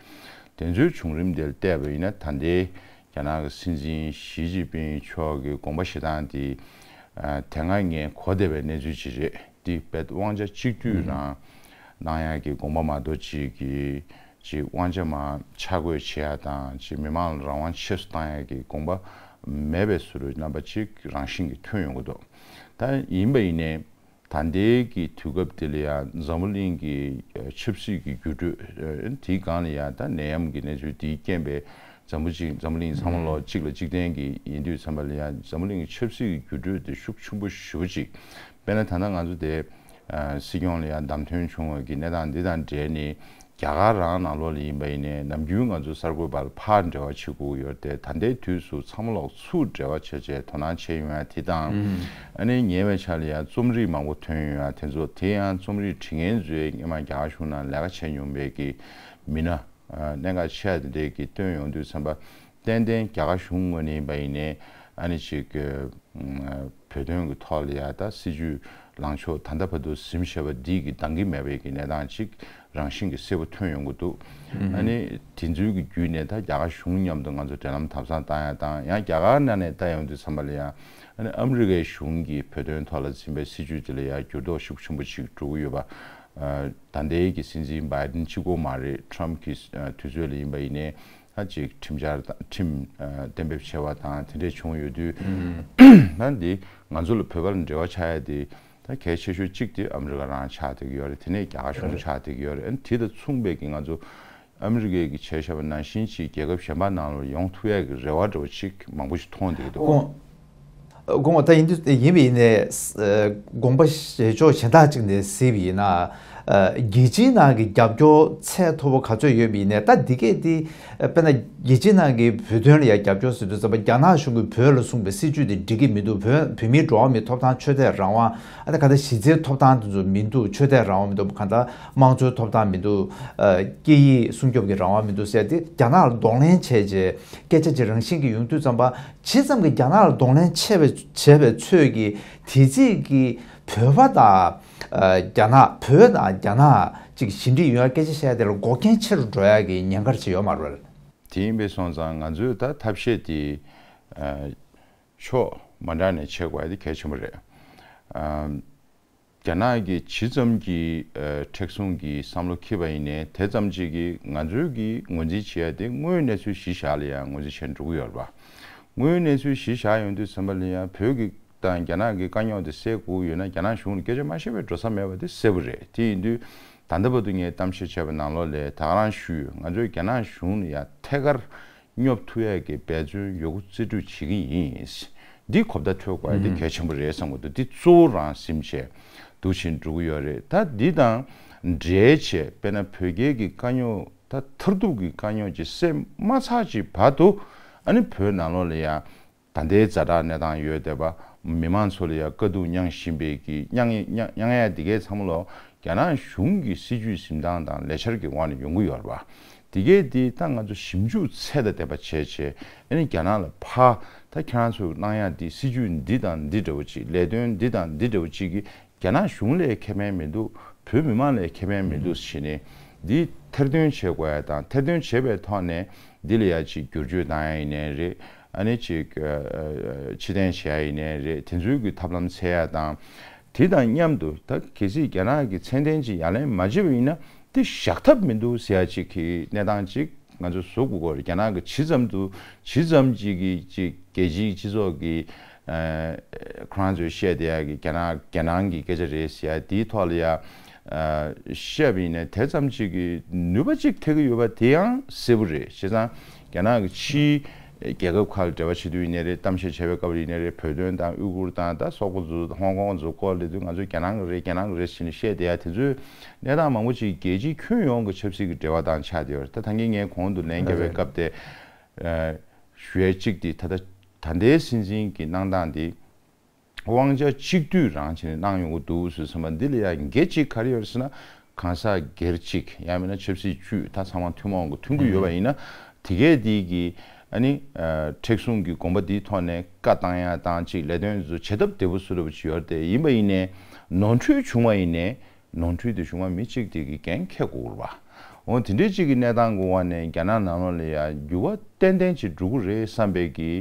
དེ་ཚོའི་བྱུང་རིམ་དེ་ལ་བལྟས་པ་ཡིན་ན། ད་ལྟའི་རྒྱ་ནག་གི་སྲིད་འཛིན་ཞི་ཅིན་ཕིང་མཆོག་གི་དགོངས་པ་བཞེས་སྟངས་དེ། ཨ། དེ་སྔ་ངས་གོ་བསྡད་པའི་གནས་ཚུལ་ཅིག་རེད། དེ་རྦད་དབང་ཆ་གཅིག་སྡུད་རང་གནང་ཡག་གི་དགོངས་པ་མ་གཏོགས། ཅིག་གི་ཅིག་དབང་ཆ་མར་ཆ་བགོས་བྱེད་ཡ་དང་། ཅིག་མི་མང་ལ་རང་དབང་ཆེ་སུ་བཏང་ཡ་གི་དགོངས་པ་མེད་པའི་བཟོ་འདྲ་རྣམ་པ་ཅིག་རང་བཞིན་གྱིས་ཐོན་ཡོང་གི་འདུག་ད་ཡིན་པ་ཡིན་ནའི་ད་ལྟའི་གི་དུས་སྐབས་དེ་ལ་ཡང་འཛམ་བུ་གླིང་གི་ཆབ་སྲིད་ཀྱི་འགྱུར་འགྲོས་དེའི་སྒང་ལ་ཡང་། ད་ནད་ཡམས་ཀྱི་གནས་ཚུལ་དེའི་རྐྱེན་པས་འཛམ་བུ་གཅིག་འཛམ་བུ་གླིང་ཚང་མ་ལོག་གཅིག་ལ་གཅིག་བརྟེན་གྱི་ཡིན་དུས་ཙམ་པ་ལ་ཡང་། འཛམ་བུ་གླིང་གི་ཆབ་སྲིད་ཀྱི་འགྱུར་འགྲོས་དེ་ཤུགས་ཆེན་པོ་ཞེ་པོ་ཅིག་དཔེར་ན་ད་ལྟ་ང་ཚོ་དེ། ཨ། སྲིད་སྐྱོང་ལ་ཡང་བདམས་ཐོན་བྱུང་བ་གི་གནས་སྟངས་འདི་དང་འབྲེལ་ནས། རྒྱ་གར་རང་ནང་ལོགས་ལ་ཡིན་པ་ཡིན་ནའི་ནམ་རྒྱུན་ང་ཚོ་གསར་འགོད་པ་ལ་ཕར་འབྲེལ་བ་བྱེད་དགོས་ཡོད་རེད་དེ། ད་ལྟའི་དུས་སུ་ཚང་མ་ལོག་ཚུར་འབྲེལ་བ་བྱས་བྱས་དོ་སྣང་བྱས་ཡོང་ཡ་དེ་དང་། ཨ་ནི་ཉེ་བའི་ཆར་ལ་ཡང་རྩོམ་རིག་མང་པོ་ཐོན་ཡོང་ཡ་དེ་ཚོ། དེ་ཡང་རྩོམ་རིག་འབྲི་མཁན་ཚོས་སྔོན་མ་རྒྱ་གར་གཞུང་ནང་ལས་ཀ་བྱས་མྱོང་བའི་གི་མི་སྣ། ཨ། གནད་འགག་ཆེ་བ་དེ་འདྲས་ཀྱིས་བཏོན་ཡོང་དུས་ཙམ་པ། ཏན་ཏན་རྒྱ་གར་གཞུང་ངོས་ནས་ཡིན་པ་ཡིན་ནའི། ཨ་ནི་ཅིག་གི། ཨ། བོད་དོན་གྱི་ཐོག་ལ་ཡ་ད་སྲིད་བྱུས་ལངས་ཕྱོགས་ད་ལྟ་བར་དུ་ཟིན་བཞག་པ་འདི་གི་འདང་གི་མེད་པའི་གི་གནས་སྟངས་ཅིག་རང་བཞིན་གྱིས་གསལ་པོ་ཐོན་ཡོང་གི་འདུག་ཨ་ནི་དེ་ཚོའི་གི་བརྒྱུད་ནས་ད་རྒྱ་གར་གཞུང་མཉམ་དུ་ང་ཚོ་འབྲེལ་ལམ་དམ་བཟུང་བཏང་ཡ་དང་། ཡང་རྒྱ་གར་ནང་ནས་ལྟ་ཡོང་དུས་ཙམ་པ་ལ་ཡ། ཨ་ནི་ཨ་མི་རི་ཀའི་གཞུང་གིས་བོད་དོན་ཐོག་ལ་འཛིན་པའི་སྲིད་བྱུས་དེ་ལ་ཡ་འགྱུར་ལྡོག་ཤུགས་ཆེན་པོ་ཅིག་འགྲོ་གི་ཡོད་པ། ཨ། ད་ལྟའི་གི་སྲིད་འཛིན་བྷའི་ཌེན་གཅིག་པོ་མ་རེད། ཊྲམ་གྱི། ཨ། དུས་ཚོད་ལ་ཡིན་པ་ཡིན་ནའི། ད་ཅིག་ཁྲིམས་འཆར་དང་། ཁྲིམས། ཨ། གཏན་འབེབས་བྱས་པ་དང་དེ་འདྲས་བྱུང་ཡོད་དུས། ད་འདི་ང་ཚོ་ལ་བོད་པ་ལ་འབྲེལ་བ་ཆགས་ཡ་དེ། ད་གལ་ཆེ་ཤོས་གཅིག་དེ་ཨ་མི་རི་ཀ་རང་ཆགས་བསྡད་ཀྱི་ཡོད་རེད། དེ་ནས་རྒྱ་གར་གཞུང་ཆགས་བསྡད་ཀྱི་ཡོད་རེད། ཨ་ནི་དེ་དང་མཚུངས་པའི་གི་ང་ཚོ་ཨ་མི་རི་ཀའི་གི་བྱས་བཞག་པ་ནང་བཞིན་ཅིག་རྒྱལ་ཁབ་གཞན་པ་ནང་ལ་ཡོང་ཐུབ་ཡ་གི་རེ་བ་འདྲ་བོ་ཅིག་མང་པོ་ཞིག་མཐོང་བསྡད་ཀྱི་འདུག་ཁོང་། དགོངས་པ་ད་ཡིན་དུས། ཡིན་པ་ཡིན་ནའི། ཨ། དགོངས་པ་བཞེས་ཕྱོགས་གཞན་དག་ཅིག་ནས་གཟིགས་པ་ཡིན་ན། ཨ། རྒྱལ་སྤྱིའི་ནང་གི་རྒྱབ་སྐྱོར་ཚད་མཐོ་པོ་ག་ཚོད་ཡོད་པ་ཡིན་ནའི། ད་འདི་གས་དེ། ཨ། དཔེར་ན་རྒྱལ་སྤྱིའི་ནང་གི་བོད་དོན་ལ་ཡ་རྒྱབ་སྐྱོར་ཟེར་དུས་ཙམ་པ། རྒྱ་ནག་གཞུང་གིས་བོད་ལ་གསུངས་པའི་སྲིད་བྱུས་དེ་འགྲིག་གི་མི་འདུག་བོད་བོད་མིའི་འགྲོ་བ་མིའི་ཐོབ་ཐང་ཆོས་དད་རང་དབང་། ཨ། ད་ག་ད་གཞི་རྩའི་ཐོབ་ཐང་དེ་ཚོ་མི་འདུག་ཆོས་དད་རང་དབང་མི་འདུག་ག་ད་དམངས་གཙོའི་ཐོབ་ཐང་མི་འདུག་ཨ། སྐད་ཡིག་སྲུང་སྐྱོབ་ཀྱི་རང་དབང་མི་འདུག་ཟེར་ཏེ་རྒྱ་ནག་ལ་གདོང་ལེན་བྱས་རྗེས་སྐད་ཆ་ཅིག་རང་བཞིན་གྱིས་ཡོང་དུས་ཙམ་པ། ཇི་ཙམ་གྱིས་རྒྱ་ནག་ལ་གདོང་ལེན་བྱས་པའི་བྱས་པའི་ཚོད་ཀྱིས་དེ་རྩིས་ཀྱིས་བོད་པ་དང་། ཨ། རྒྱ་ནག་བོད་དང་རྒྱ་ནག་ཅིག་ཞི་འགྲིག་ཡོང་ཡ། སྐད་ཆ་བཤད་དེ་ལ་འགོག་རྐྱེན་ཆེ་རུ་འགྲོ་ཡ་གི་ཉེན་ཁ་ཅིག་ཡོད་མ་རེད། དེ་ཡིན་པས་སོང་ཙང་ང་ཚོས་ད་ཐབས་ཤེས་དེ། ཨ། ཕྱོགས་མ་འདྲ་ནས་བྱེད་དགོས་ཡ་དེ་གལ་ཆེན་པོ་རེད། ཨ། རྒྱ་ནག་གི་ཇི་ཙམ་གྱི་ཨ་མཁྲེགས་བཟུང་གི་བསམ་བློ་འཁྱེར་བ་ཡིན་ནའི་དེ་ཙམ་ཅིག་གིས་ང་ཚོའི་གི་ངོས་འཛིན་བྱེད་ཡ་དེ་དངོས་ཡོད་གནས་ཚུལ་གཞི་བཞག་ལ་ཡང་ངོས་འཛིན་བྱས་འགྲོ་གི་ཡོད་རེད་པ། དངོས་ཡོད་གནས་ཚུལ་གཞི་བཞག་ཡོང་དུས་ཙམ་པ་ལ་ཡང་བོད་ཀྱི་དང་རྒྱ་ནག་གི་དཀའ་རྙོག་དེ་སེལ་དགོས་ཡོད་ན་རྒྱ་ནག་གཞུང་ལ་སྐད་ཆ་མ་བཤད་པའི་འགྲོ་ས་མེད་པ་དེ་གསལ་པོ་རེད། དེ་ཡིན་དུས་ད་ལྟ་བར་དུ་ངས་གཏམ་བཤད་བྱས་པའི་ནང་ལོགས་ལ་ད་ག་རང་ཞུས་ཡོད། ང་ཚོས་རྒྱ་ནག་གཞུང་ལ་ཡང་ཐད་ཀར་སྙོབ་ཐུབ་ཡས་ཀྱི་འབད་བརྩོན་ཡོད་རྒུ་རྩལ་སྤྲུགས་བྱེད་ཀྱི་ཡིན། འདི་གོ་བརྡ་འཕྲོད་དགོས་ཡ་དེ་གལ་ཆེན་པོ་རེད་བསམ་གྱི་འདུག་འདི་གཙོ་བོ་རང་སེམས་བྱས་འདུག་བཞིན་འགྲོ་གི་ཡོད་རེད། ད་འདི་དང་འབྲེལ་བྱས་དཔེར་ན་བོད་རྒྱའི་གི་དཀའ་རྙོག་ད་མཐར་ཐུག་གི་དཀའ་རྙོག་ཅིག་སེལ་མ་ཚར་ཅིག་བར་དུ་ཨ་ནི་བོད་ནང་ལོགས་ལ་ཡང་ད་ལྟའི་ཛ་དྲག་གནས་སྟངས་ཡོད་བསྡད་པ། མི་མང་ཚོ་ལ་ཡང་དཀའ་སྡུག་མྱངས་བཞིན་པའི་གི་མྱངས་མྱངས་མྱངས་ཡ་འདི་གའི་ཚང་མ་ལོ་རྒྱ་ནག་གཞུང་གི་སྲིད་ཇུས་འཛིན་སྟངས་དང་ལས་འཆར་གྱི་འོག་ནས་ཡོང་གི་ཡོད་རེད་པ། འདི་གའི་འདི་ད་ང་ཚོ་ཞིབ་འཇུག་ཚད་དང་ལྡན་པ་བྱས་བྱས་ཨ་ནི་རྒྱ་ནག་ལ་ཕར་ད་ཁྱེད་རང་ཚོས་གནང་ཡ་འདི་སྲིད་ཇུས་འདི་དང་འདི་འདྲ་བོ་ཅིག་ལས་དོན་འདི་དང་འདི་འདྲ་བོ་ཅིག་གི་རྒྱ་ནག་གཞུང་ལ་ཁེ་ཕན་མི་འདུག་བོད་མི་མང་ལ་ཁེ་ཕན་མི་འདུག་ཟེར་ནས་འདི་ཐེར་འདོན་བྱེད་དགོས་ཡ་དང་ཐེར་འདོན་བྱེད་པའི་ཐོག་ནས་འདི་ལ་ཡ་ཅིག་བསྒྱུར་བཅོས་བཏང་ཡ་ཡིན་ནའི་རེད། ཨ་ནི་ཅིག་ཨ་ཨ་ཕྱིར་འཐེན་བྱེད་ཡ་ཡིན་ནའི་རེད། དེ་ཚོའི་གི་ཐབས་ལམ་འཚོལ་ཡ་དང་། དེ་དང་མཉམ་དུ་ད་གལ་སྲིད་རྒྱ་ནག་གི་མཚན་ལྡན་ཅིག་ཡ་ལན་མ་བྱེད་པ་ཡིན་ན་དེ་བཞག་ཐབས་མི་འདུག་ཟེར་ཡ་ཅིག་གི་གནས་སྟངས་ཅིག་ང་ཚོ་བཟོ་དགོས་ཀྱི་རེད། རྒྱ་ནག་གི་ཇི་ཙམ་དུ་ཇི་ཙམ་ཅིག་གི་ཅིག་རྒྱལ་སྤྱིའི་སྤྱི་ཚོགས་ཀྱི་ཨ་ཁོ་རང་ཚོས་བཤད་བསྡད་ཡ་གི་རྒྱ་ནག་རྒྱ་ནང་གི་སྐད་ཆ་རེད་ཟེར་ཡ་དེའི་ཐོག་ལ་ཡ་ཨ་བཤད་པ་ཡིན་ན་དེ་ཙམ་ཅིག་གི་ནུས་པ་ཅིག་ཐེབས་ཀྱི་ཡོད་པ་དེ་ཡང་གསལ་པོ་རེད། བྱས་ཙང་རྒྱ་ནག་གི་ཕྱིའི་རྒྱལ་ཁབ་ཁག་ལ་འབྲེལ་བ་བྱེད་དུས་ཡིན་ནའི་རེད། གཏམ་བཤད་བྱས་པའི་སྐབས་ལ་ཡིན་ནའི་རེད། བོད་དོན་དང་ཨུ་ཀུར་དང་ད་སོག་པོ་ཚོ་ཧོང་ཀོང་ཚོ་སྐོར་ལ་དུས་ང་ཚོ་རྒྱ་ནག་གི་རེད་རྒྱ་ནག་གི་རེད་ཟེར་ནས་བཤད་བསྡད་ཡ་དེ་ཚོའི་གནས་སྟངས་མང་པོ་ཅིག་རྒྱལ་སྤྱིའི་ཁྱོན་ཡོངས་ཀྱི་ཆབ་སྲིད་ཀྱི་འབྲེལ་བ་དང་ཆགས་བསྡད་ཡོད་རེད། ད་ད་གིན་ངས་གོང་དུ་ལན་བརྒྱབ་པའི་སྐབས་དེ་ཨ་ཞུ་ཡ་གཅིག་དེ་ད་ལྟ་ད་ལྟའི་སྲིད་འཛིན་གྱི་གནང་སྟངས་དེ་དབང་ཆ་གཅིག་སྡུད་རང་བྱས་ནས་གནང་ཡོང་གི་འདུག་ཟེར་བསམ་པ་འདི་ལ་ཡང་འགལ་གཅིག་ག་རེ་ཡོད་རེད་ཟེར་ན། གང་ཟག་སྒེར་གཅིག་ཡང་མིན་ན་ཆབ་སྲིད་བཅུད་ད་ཚང་མ་ཐུན་མོང་གི་མཐུན་གྱི་ཡོད་པ་ཡིན་ན་དེ་གས་འདི་གི་ཨ་ནི་ཨ་མཁྲེགས་བཟུང་གི་དགོངས་པ་འདིའི་ཐོག་ནས་བཀའ་བཏང་ཡ་དང་ཅིག་ལས་དོན་ཚོ་བྱེད་ཐབས་བདེ་པོ་བཟོ་འདྲ་པོ་ཅིག་ཡོད་རེད་དེ། ཡིན་པ་ཡིན་ནའི་ནོར་འཁྲུལ་བྱུང་བ་ཡིན་ནའི་ནོར་འཁྲུལ་དེ་བྱུང་བ་མི་གཅིག་དེ་གི་འགན་འཁྱེར་དགོས་རེད་པ། འོ་དེ་འདྲའི་གཅིག་གི་གནས་སྟངས་ཀྱི་འོག་ནས་རྒྱ་ནག་ནང་ལོགས་ལ་ཡ་འགྱུར་བ་ཏན་ཏན་ཅིག་འགྲོ་གི་རེད་བསམ་པའི་གི་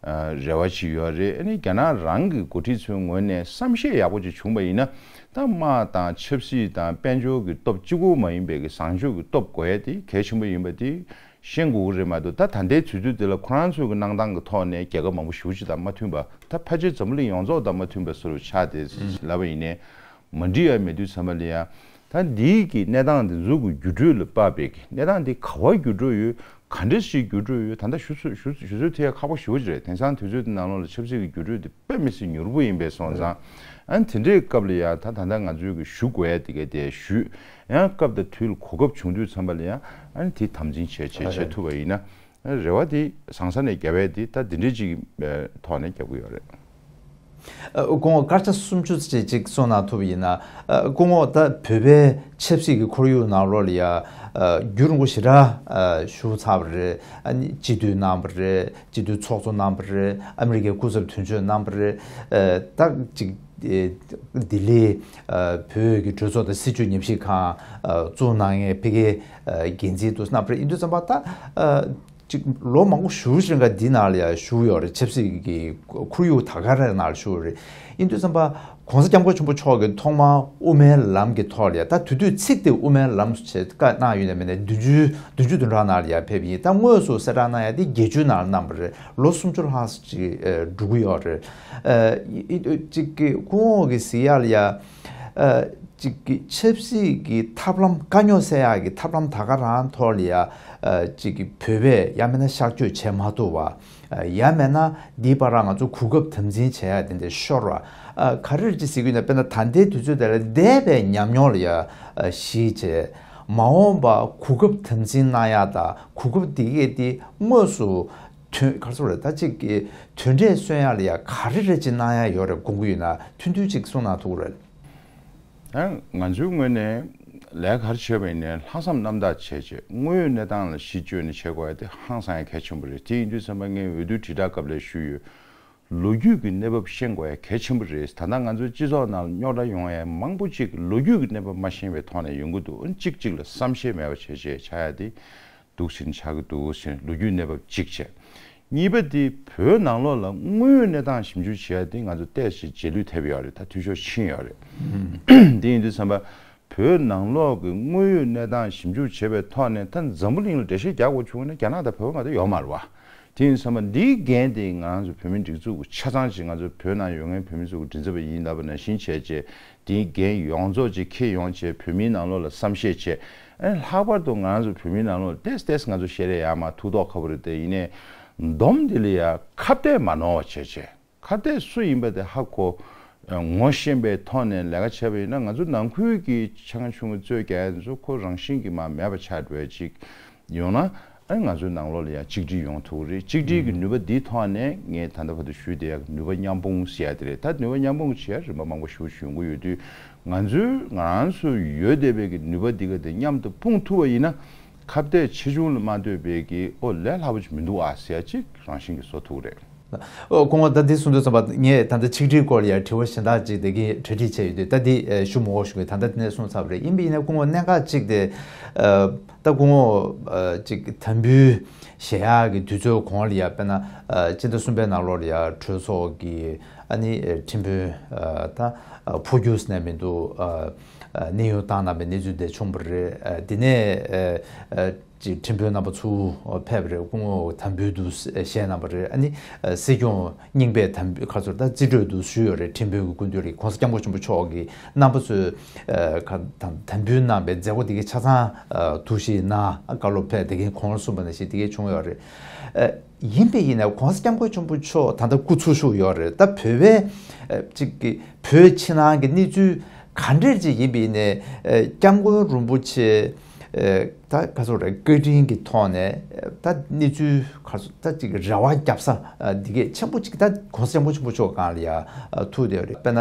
ཨ་རེ་བ་ཅིག་ཡོད་རེད། ཨ་ནི་རྒྱ་ནག་རང་གི་འགོ་ཁྲིད་ཚོའི་ངོས་ནས་བསམ་ཤེས་ཡག་པོ་ཅིག་བྱུང་བ་ཡིན་ན་ད་དམག་དང་ཆབ་སྲིད་དང་དཔལ་འབྱོར་གྱི་སྟོབས་གཅིག་པོ་མ་ཡིན་པའི་གི་བཟང་སྤྱོད་ཀྱི་སྟོབས་དགོས་ཡ་དེ་གལ་ཆེན་པོ་ཡིན་པ་དེ་ཤེས་དགོས་ཀྱི་རེད་མ་གཏོགས། ད་ད་ལྟའི་དུས་ཚོད་འདི་ལ་ཁོ་རང་ཚོའི་གི་གནང་སྟངས་ཀྱི་ཐོག་ནས་རྒྱལ་ཁབ་མང་པོ་ཞེ་པོ་ཅིག་དང་མ་མཐུན་པ། ད་ཕལ་ཆེར་འཛམ་བུ་གླིང་ཡོངས་རྫོགས་དང་མ་མཐུན་པ་བཟོ་འདྲ་ཆགས་བསྡད་ལབ་པ་ཡིན་ནའི་མ་འགྲིག་ཡ་མེད་དུས་ཙམ་པ་ལ་ཡ། ད་འདིའི་གི་གནས་སྟངས་འདི་ཚོ་གི་འགྱུར་འགྲོས་ལ་དཔག་པའི་གི་གནས་སྟངས་འདི་ག་པར་འགྱུར་འགྲོ་ཡོད། ག་འདྲ་ཞིག་འགྱུར་འགྲོ་ཡོད། ད་ལྟ་ཞུ་ཚོད་ཞུ་ཞུ་ཚོད་ཐེ་ཡ་ཁག་པོ་ཞེ་པོ་ཅིག་རེད། དེང་སང་དུས་ཚོད་འདི་ནང་ལོགས་ལ་ཆབ་སྲིད་ཀྱི་འགྱུར་འགྲོས་འདི་དཔེ་མི་སྲིད་མྱུར་པོ་ཡིན་པས་སོང་ཙང་། ཨ་ནི་དེ་འདྲའི་སྐབས་ལ་ཡ་ད་ད་ལྟ་ང་ཚོའི་གི་ཞུ་དགོས་ཡ་དེ་ག་དེ་ཞུས། ཡང་སྐབས་དང་དུས་ལ་གོ་སྐབས་བྱུང་དུས་ཙམ་པ་ལ་ཡ་ཨ་ནི་དེ་དམ་འཛིན་བྱས་བྱས་བྱས་ཐུབ་པ་ཡིན་ན། རེ་བ་དེ་བཟང་ས་ནས་རྒྱབ་པའི་དེ་ད་འདི་འདྲའི་ཅིག་ཐོག་ནས་རྒྱབ་ཀྱི་ཡོད་རེད། ཨ་སྐུ་ངོ་སྐར་ཆ་སུམ་ཅུ་ཙམ་ཅིག་གསུང་གནང་ཐུབ་པ་ཡིན་ན། ཨ་སྐུ་ངོ་ད་བོད་པའི་ཆབ་སྲིད་ཀྱི་ཁོར་ཡུག་ནང་ལོགས་ལ་ཡ་ཨ་རྒྱུན་རིང་པོ་ཞེ་དྲག་ཨ་བཞུགས་ཚར་བ་རེད། ཨ་ནི་སྤྱི་འཐུས་གནང་བ་རེད། སྤྱི་འཐུས་ཚོགས་གཙོ་གནང་བ་རེད། ཨ་མི་རི་ཀའི་སྐུ་ཚབ་དོན་གཅོད་གནང་བ་རེད། ཨ་ད་ཅིག་ཨེ་ལྡི་ལི་ཨ་བོད་ཀྱི་གྲོས་ཚོགས་དང་སྲིད་བྱུས་ཉམས་ཞིབ་ཁང་ཨ་བཙུགས་གནང་མཁན་ཕ་གིའི་ཨ་འགན་འཛིན་དུ་གནང་བ་རེད། ཡིན་དུས་ཙམ་པ་ད་ཨ་ཅིག་ལོ་མང་པོ་ཞེ་པོ་ཅིག་རིང་ག་འདི་ནང་ལ་ཡ་བཞུགས་ཡོད་རེད། ཆབ་སྲིད་ཀྱི་ཁོར་ཡུག་ད་ག་རེ་ནང་ལ་བཞུགས་ཡོད་རེད། ཡིན་དུས་ཙམ་པ་༸གོང་ས་༸སྐྱབས་མགོན་ཆེན་པོ་མཆོག་གིས་ཐོག་མར་དབུ་མའི་ལམ་གྱི་ཐོག་ལ་ཡ་ད་དེ་དུས་ཚིག་དེ་དབུ་མའི་ལམ་ཞེས་བཀའ་གནང་ཡོད་ན་མེད་ན་བདུན་ཅུ་བདུན་ཅུ་དོན་གྲངས་ནང་ལ་ཡ་ཕེབས་ཡིན། ད་དངོས་སུ་གསལ་བསྒྲགས་གནང་ཡ་དེ་བརྒྱད་ཅུའི་ནང་ལ་གནང་བ་རེད། ལོ་སུམ་ཅུ་ལྷག་ཅིག་ཨ་འགྲོ་གི་ཡོད་རེད། ཨ་ཡི་ཡི་ཅིག་གི་སྐུ་ངོ་གི་གཟིགས་ཡ་ལ་ཡ་ཨ་ཅིག་གི་ཆབ་སྲིད་ཀྱི་ཐབས་ལམ་དཀའ་རྙོག་སེལ་ཡག་གི་ཐབས་ལམ་ད་ག་རང་ཐོག་ལ་ཡ་ཨ་ཅིག་གི་བོད་པས་ཡང་མིན་ན་གཤག་བཅོས་བྱེད་མ་ཐུབ་པ། ཨ་ཡང་མིན་ན་འདིའི་བར་ང་ཚོ་གོ་སྐབས་དམ་འཛིན་བྱེད་ཡ་དེ་འདྲ་ཤོར་བ། ཨ་ག་རེ་ཅིག་ཟེར་གྱི་ཡོད་ན་དཔེར་ན་ད་ལྟའི་དུས་ཚོད་དེ་ལ་འདས་པའི་ཉམས་མྱོང་ལ་ཡ་ཨ་གཞིགས་བྱས་མ་འོངས་པ་གོ་སྐབས་དམ་འཛིན་གནང་ཡ་དང་གོ་སྐབས་འདི་གས་འདི་དངོས་སུ་དོན་ག་རེ་ཟེར་དགོས་རེད། ད་ཅིག་གི་དོན་འབྲས་སོན་ཡ་ལ་ཡ་ག་རེ་རེ་ཅིག་གནང་ཡ་ཡོད་རེད་དགོངས་ཀྱི་ཡོད་ན་ཐུང་ཐུང་ཅིག་གསུང་གནང་ཐུབ་ཀྱི་རེད། ཡང་ང་ཚོའི་ངོས་ནས་ལས་ཀ་ག་རེ་བྱས་པ་ཡིན་ནའི་ལྷག་བསམ་རྣམ་དག་བྱས་བྱས་དངོས་ཡོད་གནས་སྟངས་ལ་གཞི་བཅོལ་ནས་བྱེད་དགོས་ཡ་དེ་ཧང་སང་ཡ་གལ་ཆེན་པོ་རེད། དེ་ཡིན་དུས་ཙམ་པ་ངས་འོས་བསྡུ་དྲིལ་བསྒྲགས་སྐབས་ལ་ཞུས་ཡོད། ལོ་རྒྱུས་ཀྱི་གནས་བབ་ཤེས་དགོས་ཡ་གལ་ཆེན་པོ་རེད། ད་ལྟ་ང་ཚོའི་སྤྱི་ཚོགས་ནང་ལ་རྙོག་དྲ་ཡོང་ཡ་མང་པོ་ཅིག་ལོ་རྒྱུས་ཀྱི་གནས་བབ་མ་ཤེས་པའི་ཐོག་ནས་ཡོང་གི་འདུག་གཅིག་གཅིག་ལ་བསམ་ཤེས་མེད་པ་བྱས་བྱས་ཆགས་ཡ་དེ་འདུག་ཟེར་ནས་ཆགས་ཀྱི་འདུག་ཟེར་ནས་ལོ་རྒྱུས་གནས་བབ་གཅིག་བྱས། གཉིས་པ་དེ་བོད་ནང་ལོགས་ལ་དངོས་ཡོད་གནས་སྟངས་ཞིབ་འཇུག་བྱེད་ཡ་དེ་ང་ཚོ་ཏོག་ཙམ་རྗེས་ལུས་ཐེབས་ཡོད་རེད། ད་འཐུས་ཤོར་ཕྱིན་ཡོད་རེད། དེ་ཡིན་དུས་ཙམ་པ་བོད་ནང་ལོགས་ཀྱི་དངོས་ཡོད་གནས་སྟངས་ཞིབ་འཇུག་བྱེད་པའི་ཐོག་ནས་ད་འཛམ་བུ་གླིང་ལ་འགྲེལ་བཤད་རྒྱག་དགོས་བྱུང་ན་རྒྱ་ནག་དང་བོད་པ་མ་གཏོགས་ཡོད་མ་རེད་བ། དེ་ཡིན་ཙམ་པ་འདིའི་འགན་དེ་ང་རང་ཚོ་བོད་མིའི་སྒྲིག་འཛུགས་ཀྱི་ཆ་ཚང་ཅིག་ང་ཚོ་བོད་ནང་ཡོད་མཁན་བོད་མི་ཚོ་གི་མགྲིན་ཚབ་པ་ཡིན་ལབ་པ་ནང་བཞིན་བྱས་བྱས་དེའི་འགན་ཡོངས་རྫོགས་ཅིག་འཁྱེར་ཡོང་བྱས་བོད་མིའི་ནང་ལོགས་ལ་བསམ་ཤེས་བྱས། ཨ་ནི་ལྷག་པར་དུ་ང་རང་ཚོ་བོད་མིའི་ནང་ལོགས་ཏེས་ཏེས་ང་ཚོ་བཤད་རེས་ཡག་མ་ཐུགས་དོགས་ཁ་པོ་རེད་དེ། ཡིན་ནའི་སྡོམ་འདི་ལ་ཡ་ཁ་གཏད་མ་ནོར་བ་བྱས་བྱས། ཁ་གཏད་སུ་ཡིན་པ་དེ་ཧ་གོ་ངོ་ཤེས་པའི་ཐོག་ནས་ལས་ཀ་བྱས་པ་ཡིན་ན། ང་ཚོ་ནང་ཁུལ་གྱི་ཆེ་ཁང་ཆུང་ཁང་གཙོས་རྒྱག་ཡ་ཚོ་ཁོ་རང་བཞིན་གྱིས་མར་མེད་པ་ཆགས་འགྲོ་ཡ་ཅིག་ཡོང་ན། ཨ་ནི་ང་ཚོའི་ནང་ལོགས་ལ་ཡང་གཅིག་སྒྲིལ་ཡོང་ཐུབ་ཀྱི་རེད། གཅིག་སྒྲིལ་གྱི་ནུས་པ་འདིའི་ཐོག་ནས་ངས་ད་ལྟ་བར་དུ་ཞུས་བསྡད་ཡག་གི་ནུས་པ་མཉམ་སྤུངས་ཟེར་ཡ་དེ་རེད། ད་ནུས་པ་མཉམ་སྤུངས་བྱེད་ཡ་རིམ་པ་མང་པོ་ཞེ་པོ་ཅིག་ཡོང་གི་ཡོད་དུས། ང་ཚོའི་ང་རང་ཚོ་ཡོད་བསྡད་པའི་གི་ནུས་པ་འདི་ག་དེ་མཉམ་དུ་སྤུངས་ཐུབ་པ་ཡིན་ན། ཁ་གཏད་ཆེ་ཆུང་ལ་མ་ལྟོས་པའི་གི་ཨོ་ལས་སླ་པོ་ཅིག་མི་འདུག་ཨ་ཟེར་ཡ་ཅིག་རང་བཞིན་གྱིས་བཟོ་ཐུབ་ཀྱི་རེད། ཨོ་སྐུ་ངོ། ད་འདི་གསུང་དུས་ཙམ་པ་ངས་ད་ལྟ་ཆིག་སྒྲིལ་སྐོར་ལ་ཡང་དྲི་བ་གཞན་དག་ཅིག་དེ་གའི་གྲ་སྒྲིག་བྱས་ཡོད་དུས། ད་འདི་ཞུ་མི་དགོས་ཞུ་གི། ད་ལྟ་དེ་ནས་གསུངས་ཚར་བ་རེད། ཡིན་པ་ཡིན་ན་སྐུ་ངོ་གནད་འགག་ཅིག་དེ། ད་སྐུ་ངོ་ཅིག་དམ་འབུལ་བཞེས་ཡག་གི་དུས་ཚོད་གོང་ལ་ཡ་དཔེར་ན་སྤྱི་ཟླ་གསུམ་པའི་ནང་ལོགས་ལ་ཡ་གྲོས་ཚོགས་ཀྱི་ཨ་ནི་ཁྲིམས་དཔོན་ད་འཕོ་འགྱུར་ཟེར་ནས་མི་འདུག་གནས་དབྱུང་བཏང་གནང་བའི་གནས་ཚུལ་དེ་བྱུང་བ་རེད། དེ་ནས་ཅིག་ཁྲིམས་དཔོན་རྣམ་པ་ཚུར་ཕེབས་པ་རེད། སྐུ་ངོ་དམ་འབུལ་དུ་བཞེས་གནང་བ་རེད། ཨ་ནི་སྲིད་སྐྱོང་རྙིང་པས་དམ་འབུལ་ཁ་ཚོར་ད་རྩིས་སྤྲོད་དུ་ཞུས་ཡོད་རེད། ཁྲིམས་དཔོན་གྱི་སྐུ་མདུན་ལ་༸གོང་ས་༸སྐྱབས་མགོན་ཆེན་པོ་མཆོག་གི་རྣམ་པ་ཚོས་ཁ་དམ་དམ་འབུལ་གནང་བའི་མཛད་སྒོ་དེ་གའི་ཆ་ཚང་ཐུགས་གཞིགས་གནང་། བཀའ་སློབ་ཕེབས་དེ་གའི་གོང་ལ་གསུངས་པ་ནང་བཞིན་དེ་གའི་བྱུང་ཡོད་རེད། ཡིན་པས་ཡིན་ན་༸གོང་ས་༸སྐྱབས་མགོན་ཆེན་པོ་མཆོག་ད་ལྟ་སྐུ་འཚོ་བཞུགས་ཡོད་རེད། ད་བོད་པའི་ཅིག་གི་བོད་ཕྱི་ནང་གི་གནས་ཚུལ་ག་འདྲས་ཅིག་ཡིན་པ་ཡིན་ནའི་༸སྐྱབས་མགོན་རིན་པོ་ཆེ་ད་ག་ཚོད་རེད། བཀའ་དྲིན་གྱི་ཐོག་ནས་ད་གནས་ཚུལ་ག་ཚོད་ད་ཅིག་རེ་བ་རྒྱབ་ས་འདི་གས་ཆེན་པོ་ཅིག་ད་༸གོང་ས་༸སྐྱབས་མགོན་ཆེན་པོ་མཆོག་སྒང་ལ་ཡ་ཐུག་བསྡད་ཡོད་རེད། དཔེར་ན་